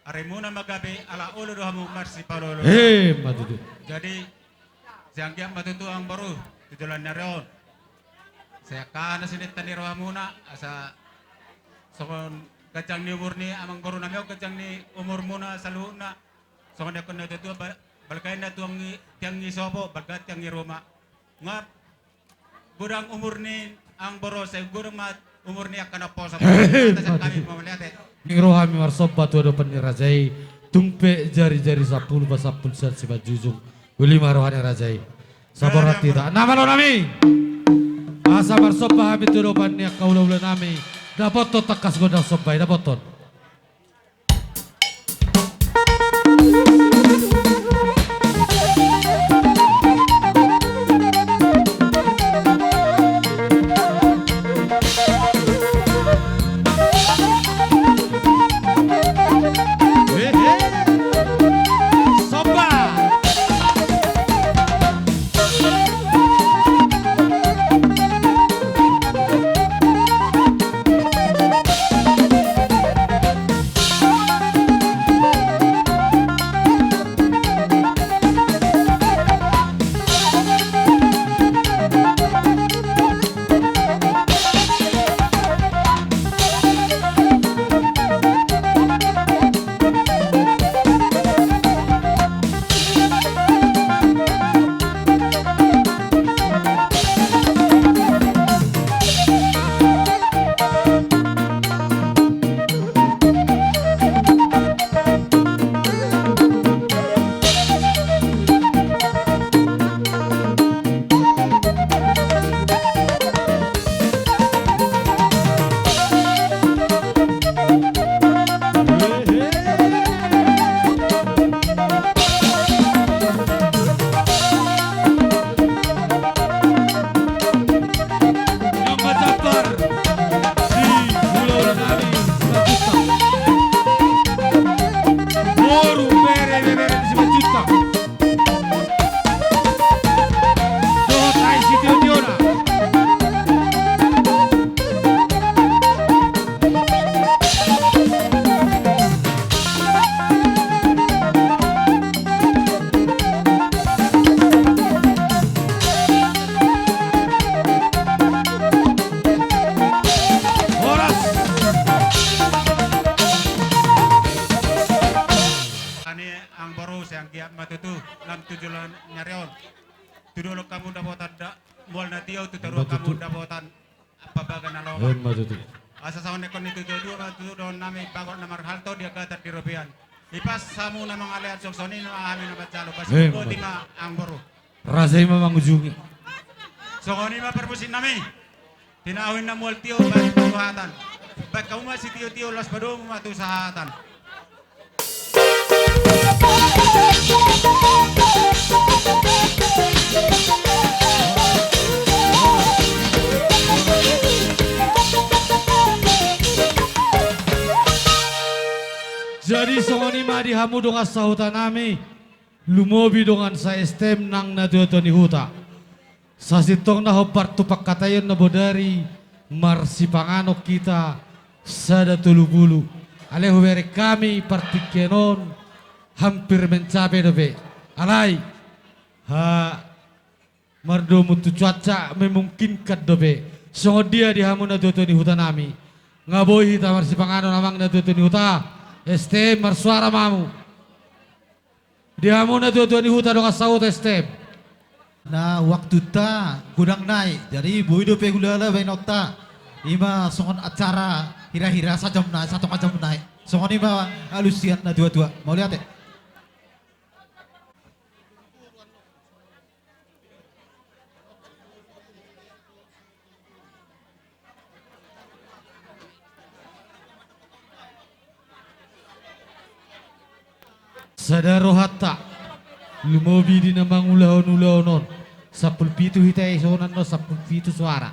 Arimuna ma gabe ala olo do hamu marsipaolo-oloan. Emma tutu. Jadi, sai anggiat ma tutu amangboru tu joloan ni ari on. Sai angka na sininta ni rohamuna, asa songon ganjang ni umur ni amangboru nami on, ganjang ni umurmuna saluhutna. Songon didok ni na tua-tua, ba-, balga inna tuang ni, tiang ni sopo, balga tiang ni ruma. Nunga godang umur ni Amang boru, sai godang ma umur ni angka na poso. Hehe, mauliate. Ning ro hami marsomba tu adopan ni raja i, tung pe jarijari sampulu pasampulu sian simanjujung. Uli ma roha ni raja i. Sahat ma hita. Na malo nami. Asa marsomba hami tu adopan ni angka hulahula nami. Dapothon tangkas gondang somba i, dapothon. Horas. Ani amang boru, sai anggiat ma tutu lam tu joloan ni ari on. Tu dolok hamu dapotan da, mual na tio, tu toruan hamu dapotan pambaga na lomak. Asa songon nidok ni natuatua ma tutu dohonon nami, bagot na marhalto di agatan di robean. Ipas hamu na mangalean, songon i ma hami na manjalo. Boti, boti ma amang boru. Raja i ma mangujungi. Songon i ma parmusik nami. Tinahu ninna mual tio, bahen tu sahatan. Bahen hamu ma sitiotio, laos padomu ma tu sahatan. Jadi songon i ma di hamu dongan sahuta nami, lumobi dongan sa-S T M nang natuatua ni huta. Sasintongna hombar tu pangkataion na bodari, marsipanganon hita sada tolu pulu. Alai hubereng hami partingkian on hampir mencapai dope. Alai, ha, mardomu tu cuaca memungkinkan dope. Songon dia di hamu natuatua ni huta nami? Nga boi hita marsipanganon, amang natuatua ni huta? S T M, marsuara ma hamu. Di hamu natuatua ni huta, dongan sahuta S T M. Na waktunta godang nai, jadi boi dope hulala baenonta. I ma songon acara hira-hira sajam nai, satonga jam nai. Songon i ma alus sian natuatua. Mauliate. Sada rohanta, lumobi di na mangulahon ulaon on. Sampulu pitu hita i, songon annon sampulu pitu suara.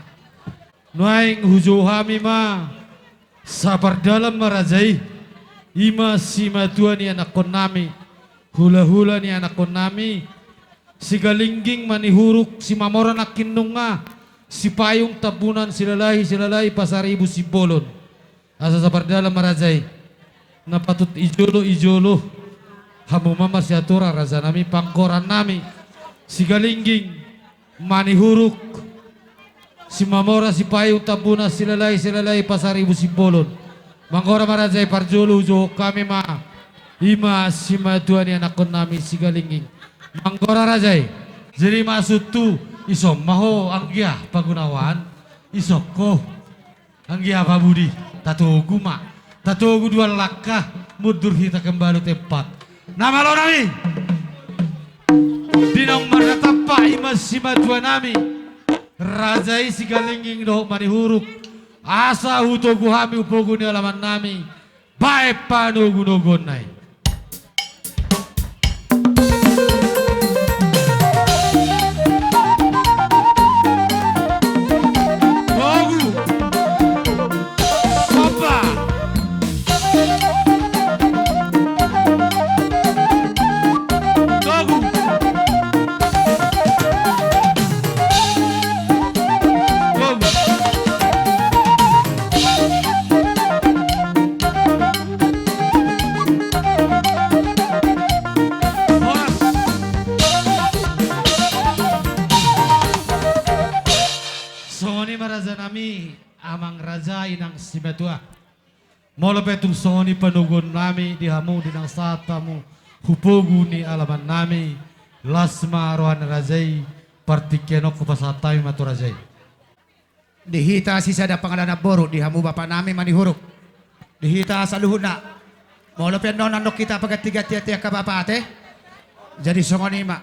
Nuaeng hujou hami ma, sapardalan ma raja i. I ma simatua ni anakkon nami, hulahula ni anakkon nami, Sigalingging, Manihuruk, Simamora nangkin nunga, Sipayung, Tambunan, Silalahi, Silalahi, Pasaribu, Simbolon. Asa sapardalan ma raja i. Na patut i jolo, i jolo. Hamu ma marsiatur raja nami, panggoran nami. Sigalingging, Manihuruk, Simamora, Sipayung, Tambunan, Silalahi, Silalahi, Pasaribu, Simbolon. Manggora ma raja i, parjolo hujou hami ma. I ma simatua ni anakkon nami Sigalingging. Manggora raja i. Jadi maksudhu, ison ma ho anggia Pagunawan. Isokko. Anggiat apa budi, tatogu ma. Tatogu dua langkah, mundur hita kembali tempat. Na malo nami. Di naung marnatampak i ma simatua nami. Raja i Sigalingging dohot Manihuruk. Asa hutogu hami hupogu ni alaman nami. Baen panogunoguonna i. Togu. Somba. Togu. Togu. Horas. Songon i ma raja nami, amang raja, inang simatua. Molo pe tung songon i panoguon nami di hamu, di naung sahat hamu hupogu ni alaman nami, las ma roha ni raja i, partingkian on hupasahat hami ma tu raja i. Di hita sisada pangalaho namboru, di hamu bapa nami Manihuruk, di hita saluhutna. Molo pe annon, annon hita pagantigantian tu angka bapa ate. Jadi songon i ma.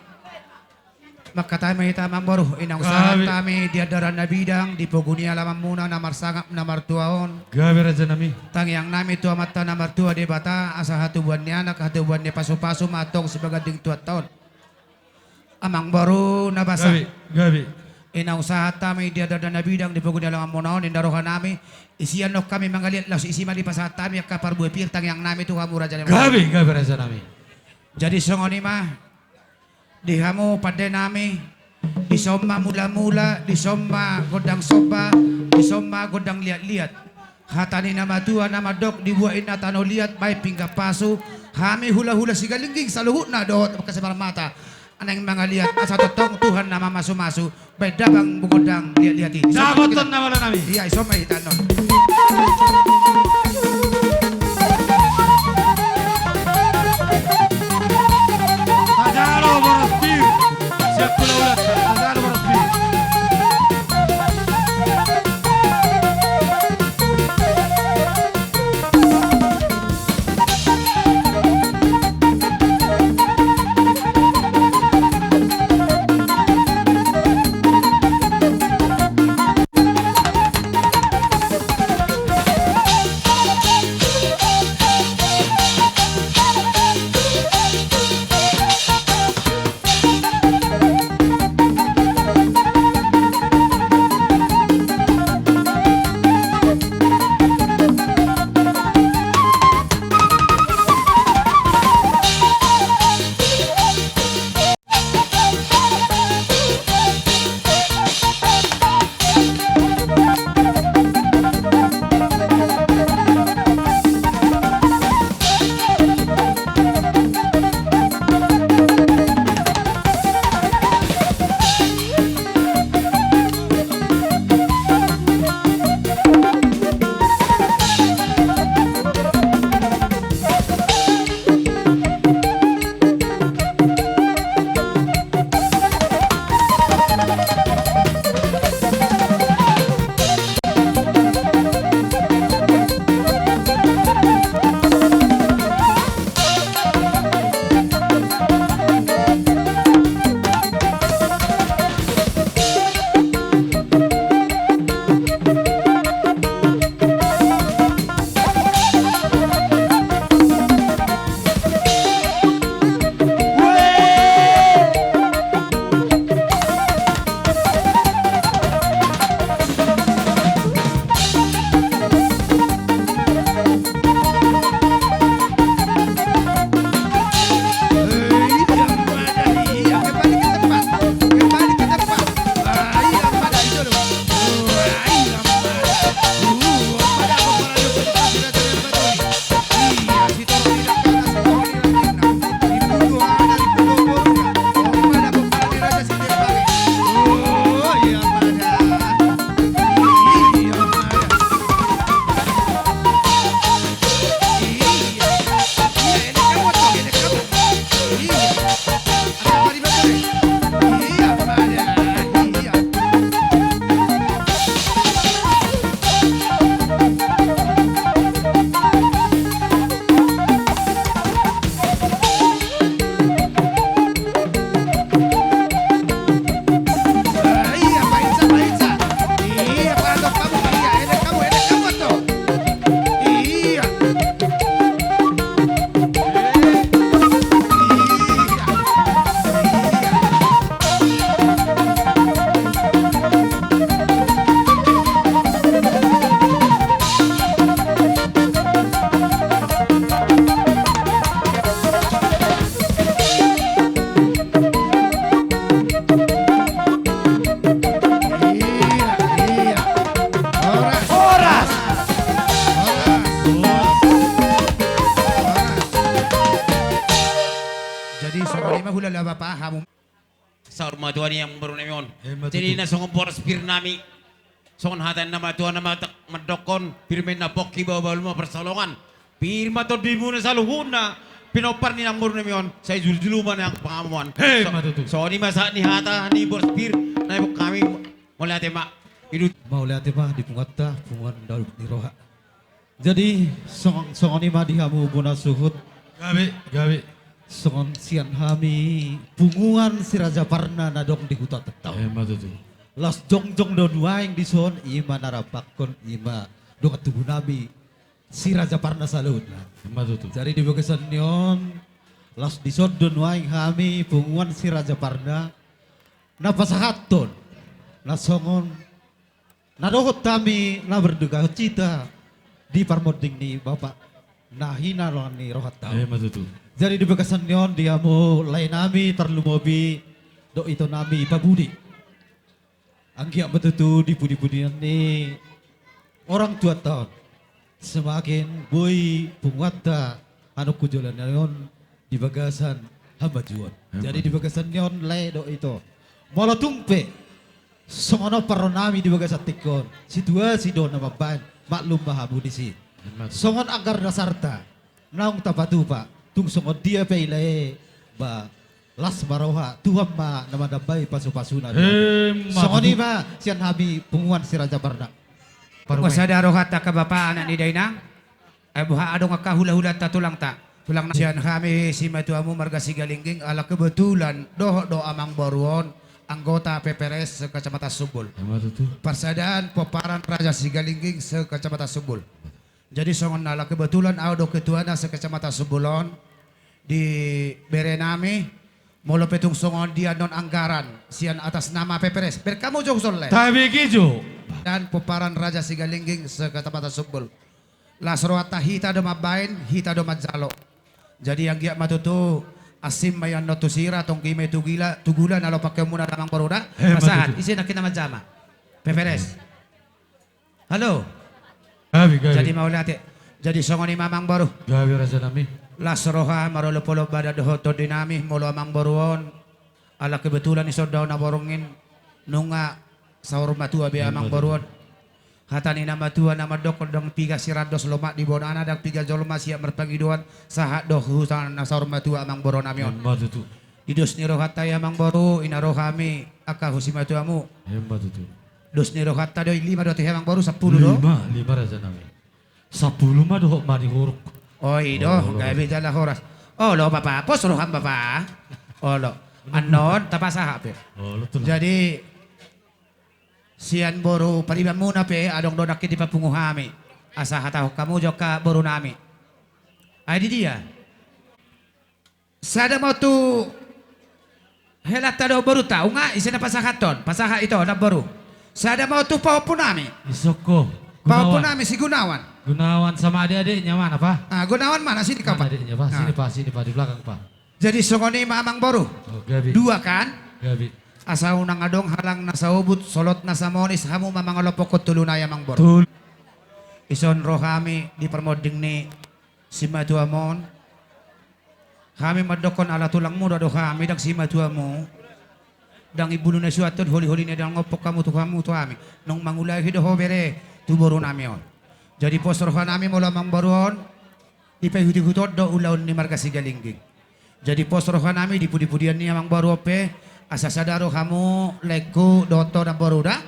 Mangkatai ma hita amang boru, inang sahat hami di andaran na bidang, di pogu ni alamanmuna na marsangap na martua on. Gabe raja nami. Tangiang nami tu Amanta na martua Debata, asa hatubuan ni anak, hatubuan ni pasupasu ma antong sipaganding tu Tuhanta on. Amang boru na basa. Gabe, gabe. Inang sahat hami di andaran na bidang, di pogu ni alamanmuna on, inda roha nami. Isi annon hami mangaliat, laos isi ma dipasahat hami angka parbue pir, tangiang nami tu hamu raja nami. Gabe, gabe raja nami. Jadi songon i ma. Di hamu pande nami, dison ma mulamula, dison ma gondang somba, dison ma gondang liatliat. Hata ni na matua na mandok, dibuat inna tano liat, baen pinggan pasu. Hami hulahula Sigalingging saluhutna dohot angka simarmata. Naeng mangaliat, asa tongtong Tuhan na mamasumasu. Baen damang gondang liatliat i. Dapothon na malo nami. Ia, dison ma hita annon. Tajalo boras pir. Siap hulahula. Tajalo boras pir. Bapa, hamu. Saur matua ni amangboru nami on. Eh, ma tutu. Jadi na songon boras pir nami. Songon hata ni na matua na mata-, mandokkon, pir ma inna pongki, bahulbahul ma parsaulongan. Pir ma tondimuna saluhutna. Pinompar ni amangboru nami on. Sai julu-julu ma nang pangamuan. Eh, so-, ma tutu. Songon i ma sahat ni hata ni boras pir. Na ibu kami. Mauliate ma. Idut. Mauliate ma di punguanta, punguan daud ni roha. Jadi, song-, songon i ma di hamu bona suhut. Gabe, gabe. Songon sian hami punguan Si Raja Parna na adong di huta Tentau. Eh, ma tutu. Laos jongjong do nuaeng dison, i ma na rapakkon, i ma dongan tubu nami Si Raja Parna saluhutna. Eh, ma tutu. Jadi di bagasan ni on, laos dison do nuaeng hami punguan Si Raja Parna na pasahathon na songon na dohot hami na mardongan hita di parmonding ni Bapa na hinaholongan ni rohanta. Eh, ma tutu. Jadi di bagasan ni on di hamu lae nami tarlumobi dohot ito nami Pak Budi. Anggiat ma tutu di pudi-pudian ni orang tuanta on semakin boi punguanta anongku joloan on di bagasan hamajuon. Eh, ma tutu. Jadi di bagasan ni on lae dohot ito. Molo tung pe songon on parrohanami di bagasan tingki on, situasi do na mambaen, maklum ma hamu disi. Emma tutu. Songon anggaran dasarta naung tapatupa, tung songon dia pe i lae, ba las ma roha, Tuhan ma na mandambai pasu-pasuna. Emma tutu. Songon i ma sian hami punguan Si Raja Parna. Parumai. Sada rohanta angka bapa, anak ni dainang. Eh, boha adong angka hula-hulanta, tulangta. Tulang na sian hami simatuamu marga Sigalingging, ala kebetulan dohot do amangboru on anggota P P R S se-Kecamatan Sumbul. Emma tutu. Parsadaan pomparan Raja Sigalingging se-Kecamatan Sumbul. Jadi songon ala kebetulan ahu do ketuana se-Kecamatan Sumbul on, di bere nami, molo pe tung songon dia annon anggaran sian atas nama P P R S. Bereng hamu jo huson lae. Tabege jo. Dan pomparan Raja Sigalingging se-Kecamatan Sumbul. Las rohanta, hita do mambaen, hita do manjalo. Jadi anggiat ma tutu, asing ma i annon tu sira, tonggi ma i tu gula, tu gula na laho pangkeonmuna da amangboru da. Emma tutu. Pasahat, ise nangkin na manjama? P P R S. Halo. Gabe, gabe. Jadi mauliate. Jadi songon i ma amangboru. Gabe raja nami. Las roha, marolop-olop badan dohot tondi nami, molo amangboru on. Ala kebetulan dison do ahu na borngin, nunga saur matua be amangboru on. Hata ni na matua na mandokkon, ndang piga sirandos lomak di bonana, ndang piga jolma siap marpangidoan, sahat do huta na saur matua amangboru nami on. Emma tutu. Di dos ni rohanta i amangboru, i na ro hami angka hu simatuamu. Emma tutu. Dos ni rohanta do i, lima do ate amangboru, sampulu do? Lima, lima raja nami. Sampulu ma dohot ma di huruk. O i do, gabe jala horas. Olo bapa, pos roham bapa. Olo. Annon tapasahat pe. Olo tulang. Jadi sian boru paribanmuna pe adong do nangkin dipapungu hami. Asa hatahon hamu jo angka boru nami. Ai di dia? Sada ma tu helanta dohot borunta, nunga ise na pasahathon, pasahat ito namboru. Sada ma tu pahompu nami. Isongko. Pahompu nami si Gunawan. Gunawan sama adik-adiknya mana, Pa? Ah, Gunawan mana? Sini kau, Pa. Mana adiknya, Pa? Sini, Pa, sini, Pa, di belakang, Pa. Jadi songon i ma amangboru. O, gabe. Dua kan? Gabe. Asa unang adong halang na saobut, solot na samonis, hamu ma mangalompokkon tolu nai amangboru. Tolu. Dison ro hami di parmonding ni simatuam on. Hami mandokkon ala tulangmu do hami, ndang simatuamu. Ndang imbulu na suanton, holi-holi na ndang ompung hamu tu hamu tu hami. Naung mangulahi do ho bere tu boru nami on. Jadi pos roha nami molo amangboru on, dipaihut-ihut on do ulaon ni marga Sigalingging. Jadi pos roha nami di pudi-pudian ni amangboru on pe, asa sada rohamu laengku dohot ho namboru da.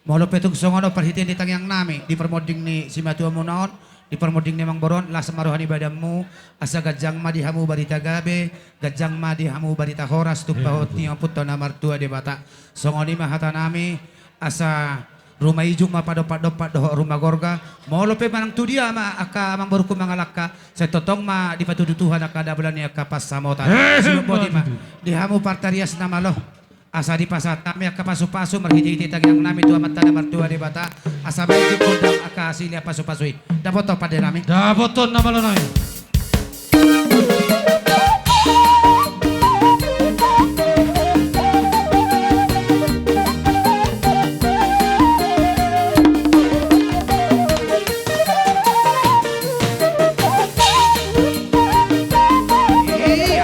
Molo pe tung songon on parhitean ni tangiang nami di parmonding ni simatuamuna on, di parmonding ni amangboru on, las ma roha ni badanmu, asa ganjang ma di hamu barita gabe, ganjang ma di hamu barita horas, tumpahon ni Ompunta na martua Debata. Songon i ma hata nami, asa ruma ijuk ma padompak-dompak dohot ruma gorga. Molo pe manang tu dia ma angka amangboruku mangalangka, sai tongtong ma dipatudu Tuhan angka dalan ni angka pansamotan. Eh, sibotima. Di hamu partarias na malo. Asa dipasahat hami angka pasu-pasu marhite-hite tangiang nami tu Amanta na martua Debata, asa baen di gondang angka silian pasu-pasu i. Dapothon pande nami. Dapothon na malo nami. Iya. Iya,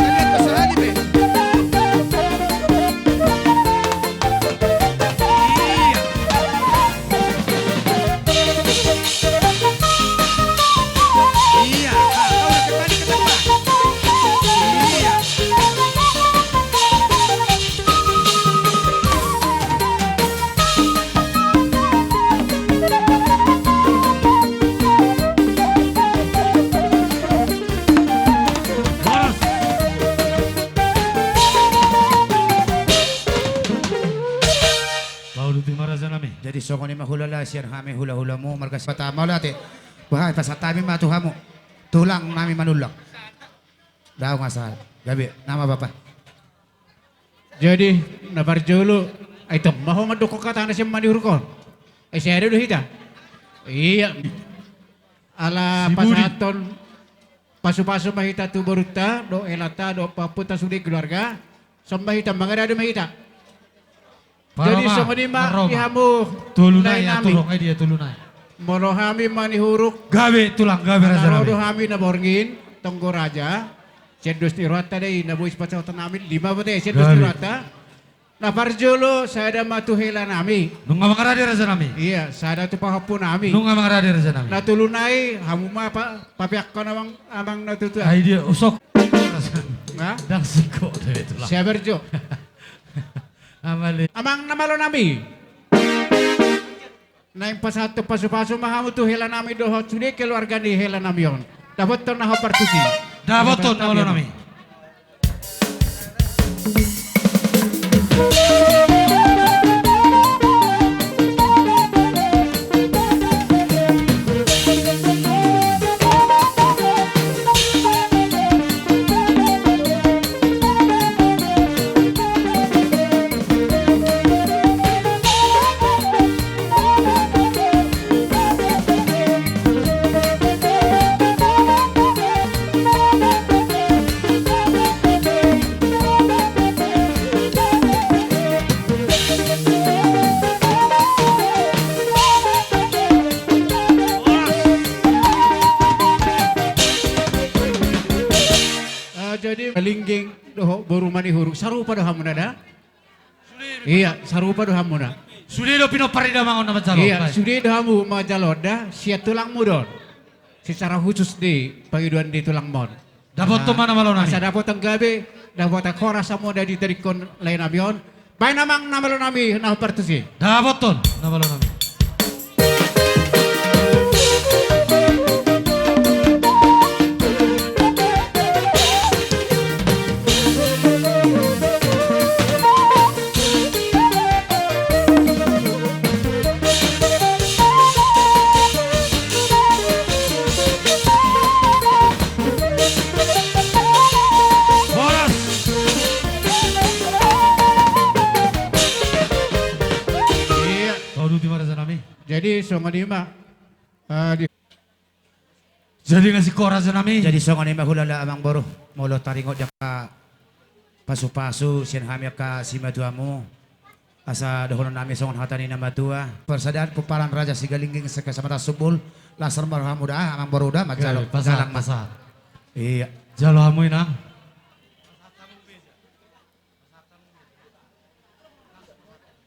tadi aku sahali Jadi songon i ma hulala sian hami hulahulamu marga Sipata, mauliate. Bah, pasahat hami ma tu hamu, tulang nami Manullang. Daong asa gabe nama bapa. Jadi na parjolo, ai tong ma ho mandok hatana sian Manihuruk on. Ai sada do hita. Ia. Ala pasahathon pasupasu ma hita tu borunta dohot helanta dohot pahompunta sude keluarga. Songon i ma hita, mangaradei ma hita. Jadi songon i ma di hamu tolu nai, atur nami. Molo hami Manihuruk, gabe tulang, gabe raja nami. Ro do hami na borngin, tonggo raja. Sian dos ni rohanta do i na boi sipasahaton nami, lima bote sian dos ni rohanta. Na parjolo sada ma tu hela nami. Nunga mangaradei raja nami. Ia, sada tu pahompu nami. Nunga mangaradei raja nami. Na tolu nai hamu ma papeakhon amang, amang na tutu. Ai dia usok. Ndang singkop do itu lah. Sia berjo. Amang na malo nami. Naeng pasahathon pasupasu ma hamu tu hela nami dohot sude keluarga ni hela nami on. Dapothon na hombar tusi. Dapothon na malo nami. Jadi Lingging dohot boru Manihuruk, sarupa do hamuna da? Ia, sarupa do hamuna. Sude do pinompar ni damang on na manjalo. Ia, sude do hamu manjalo da, sian tulangmu do on. Secara khusus di pangidoan di tulangmon. Dapothon ma na malo nami. Asa dapotan gabe, dapotan horas hamu na ditadingkon lae nami on. Baen amang na malo nami na hombar tusi. Dapothon na malo nami. Horas. Ia. Tauduti ma raja nami. Jadi songon i ma. Jadi nga singkop raja nami. Jadi songon i ma hulala amang boru, molo taringot di angka pasupasu sian hami angka simatuamu, asa dohonon nami songon hata ni na matua. Parsadaan pomparan Raja Sigalingging se-Kecamatan Sumbul, las ma rohamu da amang boru da manjalo. Ia, pasahat, pasahat. Ia. Jalo hamu inang.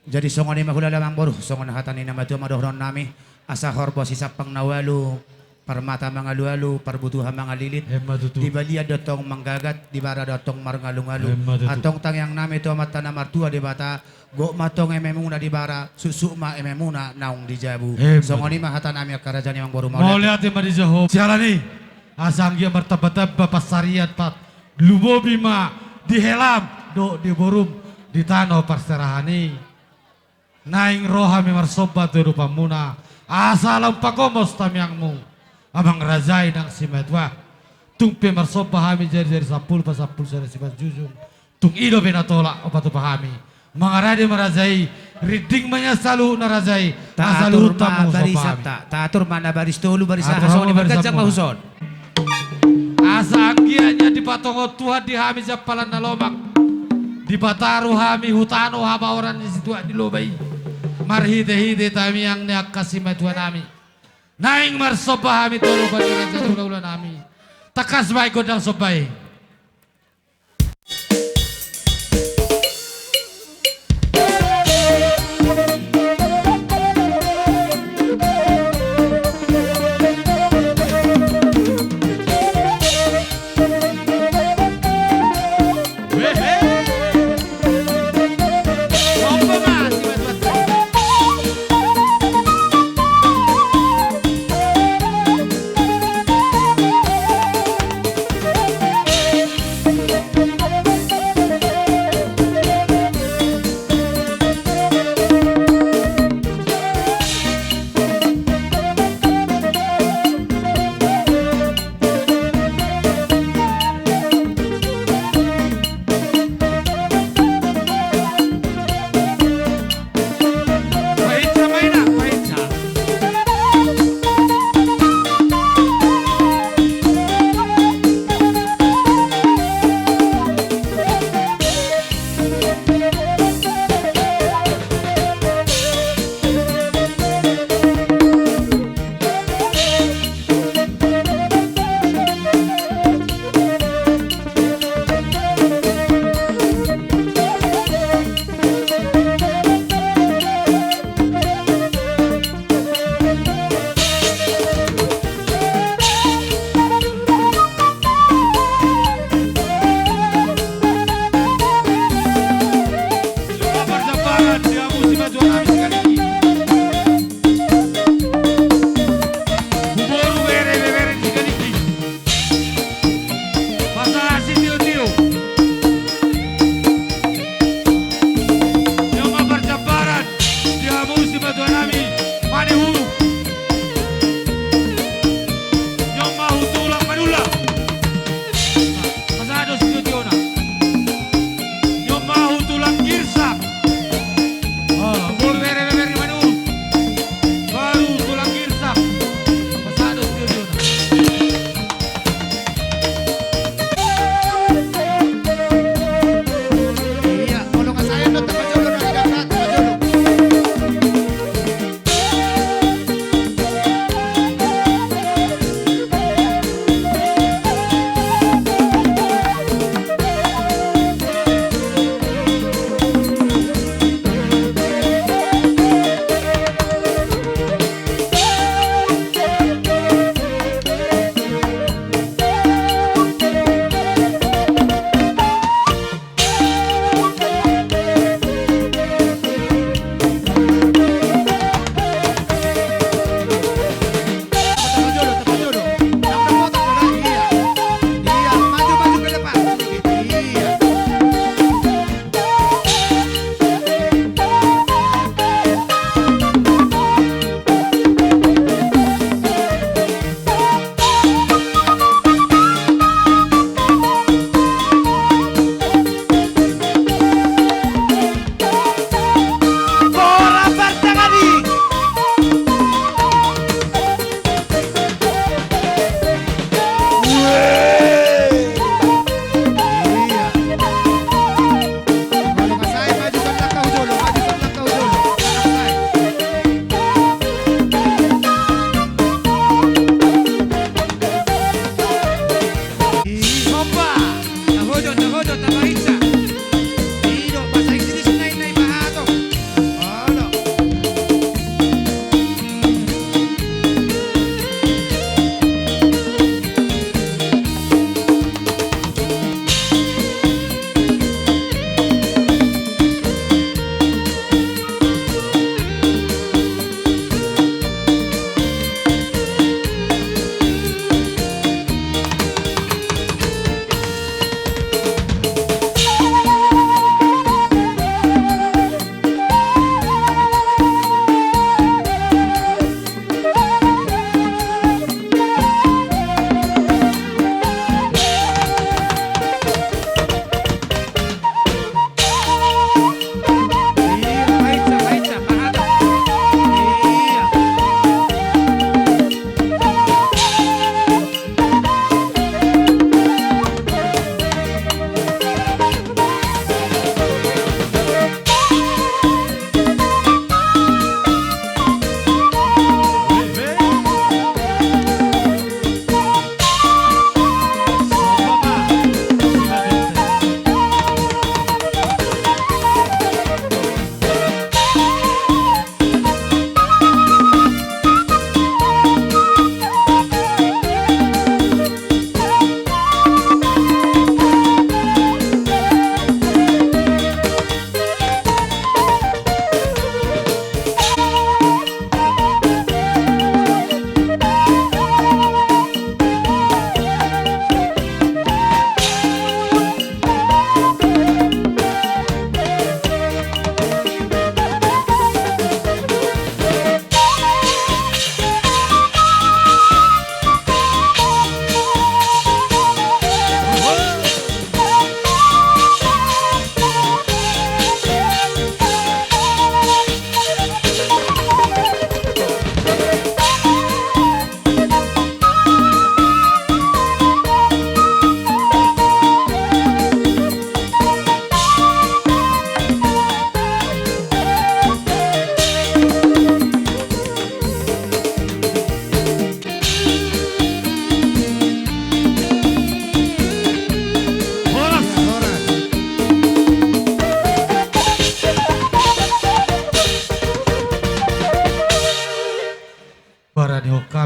Jadi songon i ma hulala amang boru, songon hata ni na matua ma dohonon nami, asa horbo sisampang na ualu, parmata mangalualu, parbutuhan mangalilit. Emma tutu. Di balian do tong manggagat, di bara do tong marngalungalu. Emma tutu. Antong tangiang nami tu Amanta na martua Debata, gok ma tong ememuna di bara, suksuk ma ememuna naung di jabu. Emma tutu. Songon i ma hata nami angka raja ni amang boru. Mauliate ma di Jahowa. Siala ni i, asa anggiat martambatamba pansarian pat lumobi ma di helam dohot di borum di tano parserahan i. Naeng ro hami marsomba tu adopanmuna asa lam pagomos tangiangmu, amang raja i nang simatua. Tung pe marsomba hami jari-jari sampulu pasampulu sada simanjujung. Tung i dope na tolap patupa hami. Mangaradei ma raja i, rinding ma nian saluhutna raja i. Asa luhut ma barisanta, taatur ma na baris tolu, baris aha, songon i ma ganjang ma huson. Asa anggiat nian dipatongon Tuhan di hami sian palan na lomak. Dipataru hami hu tano hamaoran ni situak ni loba i. Marhite-hite tangiang ni angka simatua nami. Naeng marsomba hami tu adopan ni raja ni hulahula nami. Tangkas bahen gondang somba i.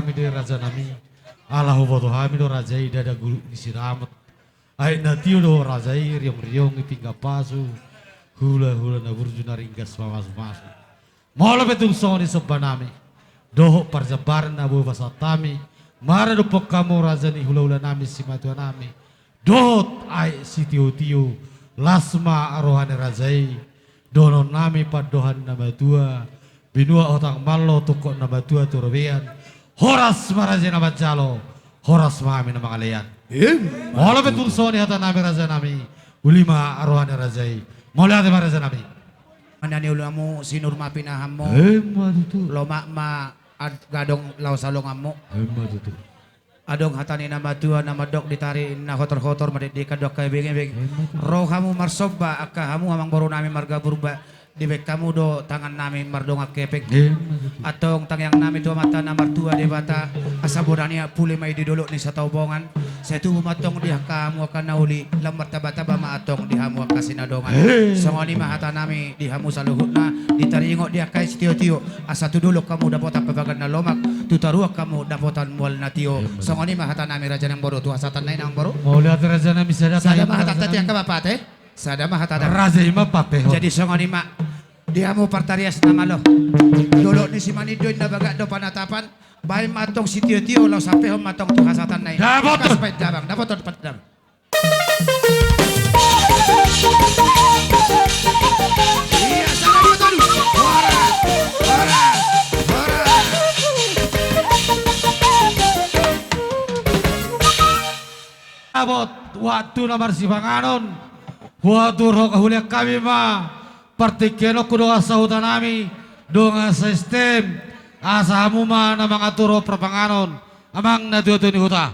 Ede raja nami, ala huboto hami do raja i ndada guluk ni siramot. Aek na tio do raja i riong-riong i pinggan pasu, hula-hula na burju na ringgas mamasu-masu. Molo pe tung songon i somba nami dohot parjambaran na boi pasahat hami maradophon hamu raja ni hula-hula nami simatua nami dohot aek sitio-tio, las ma roha ni raja i. Dohonon nami pandohan na matua: Binua hotang mallo, tungkot na matua tu robean. Horas ma raja i na manjalo, horas ma hami na mangalean. Ima tutu. Molo pe tung songon i hata nami raja nami, uli ma roha ni raja i. Mauliate ma raja nami. Mana ni ulamu sinur ma pinahanmu. Ima tutu. Lomak ma ad-, gadong laho salonganmu. Ima tutu. Adong hata ni na matua na mandok: Ditari na hotor-hotor ma dikdikkan do angka bege-bege. Ima tutu. Ro hamu marsomba angka hamu amangboru nami marga Purba, dibaen hamu do tangan nami mardongan hepeng. Ima tutu. Antong tangiang nami tu Amanta na martua Debata, asa bona ni aek puli ma i di dolok ni Sataobongan. Sai tubu ma antong di angka hamu angka na uli, lam martamba-tamba ma antong di hamu angka sinadongan. Ima tutu. Songon i ma hata nami di hamu saluhutna: Ditaringot di angka aek sitio-tio, asa tu dolok hamu dapotan pabagan na lomak, tu toruan hamu dapotan mual na tio. Ima tutu. Songon i ma hata nami raja nami boru, tu hasahatan nai nang boru. Mauliate raja nami, sada ma hata nami. Sada ma hata tati angka bapa ate. Sada ma hata tati. Raja i ma pape ho. Jadi songon i ma. Di hamu partarias na malo, dolok ni Simanindo, inna bagak do panatapan. Baen ma antong sitio-tio laho sampehon ma antong tu hasahatan nai. Dapotan. Kas baen damang, dapotan damang. Iya, sada, dua, tolu. Horas, horas, horas. Dapot waktu na marsipanganon, huaturhon hahalian hami ma partingkian on tu dongan sahuta nami, dongan sa-S T M, asa hamu ma na mangatur parpanganon, amang na tuatua ni huta.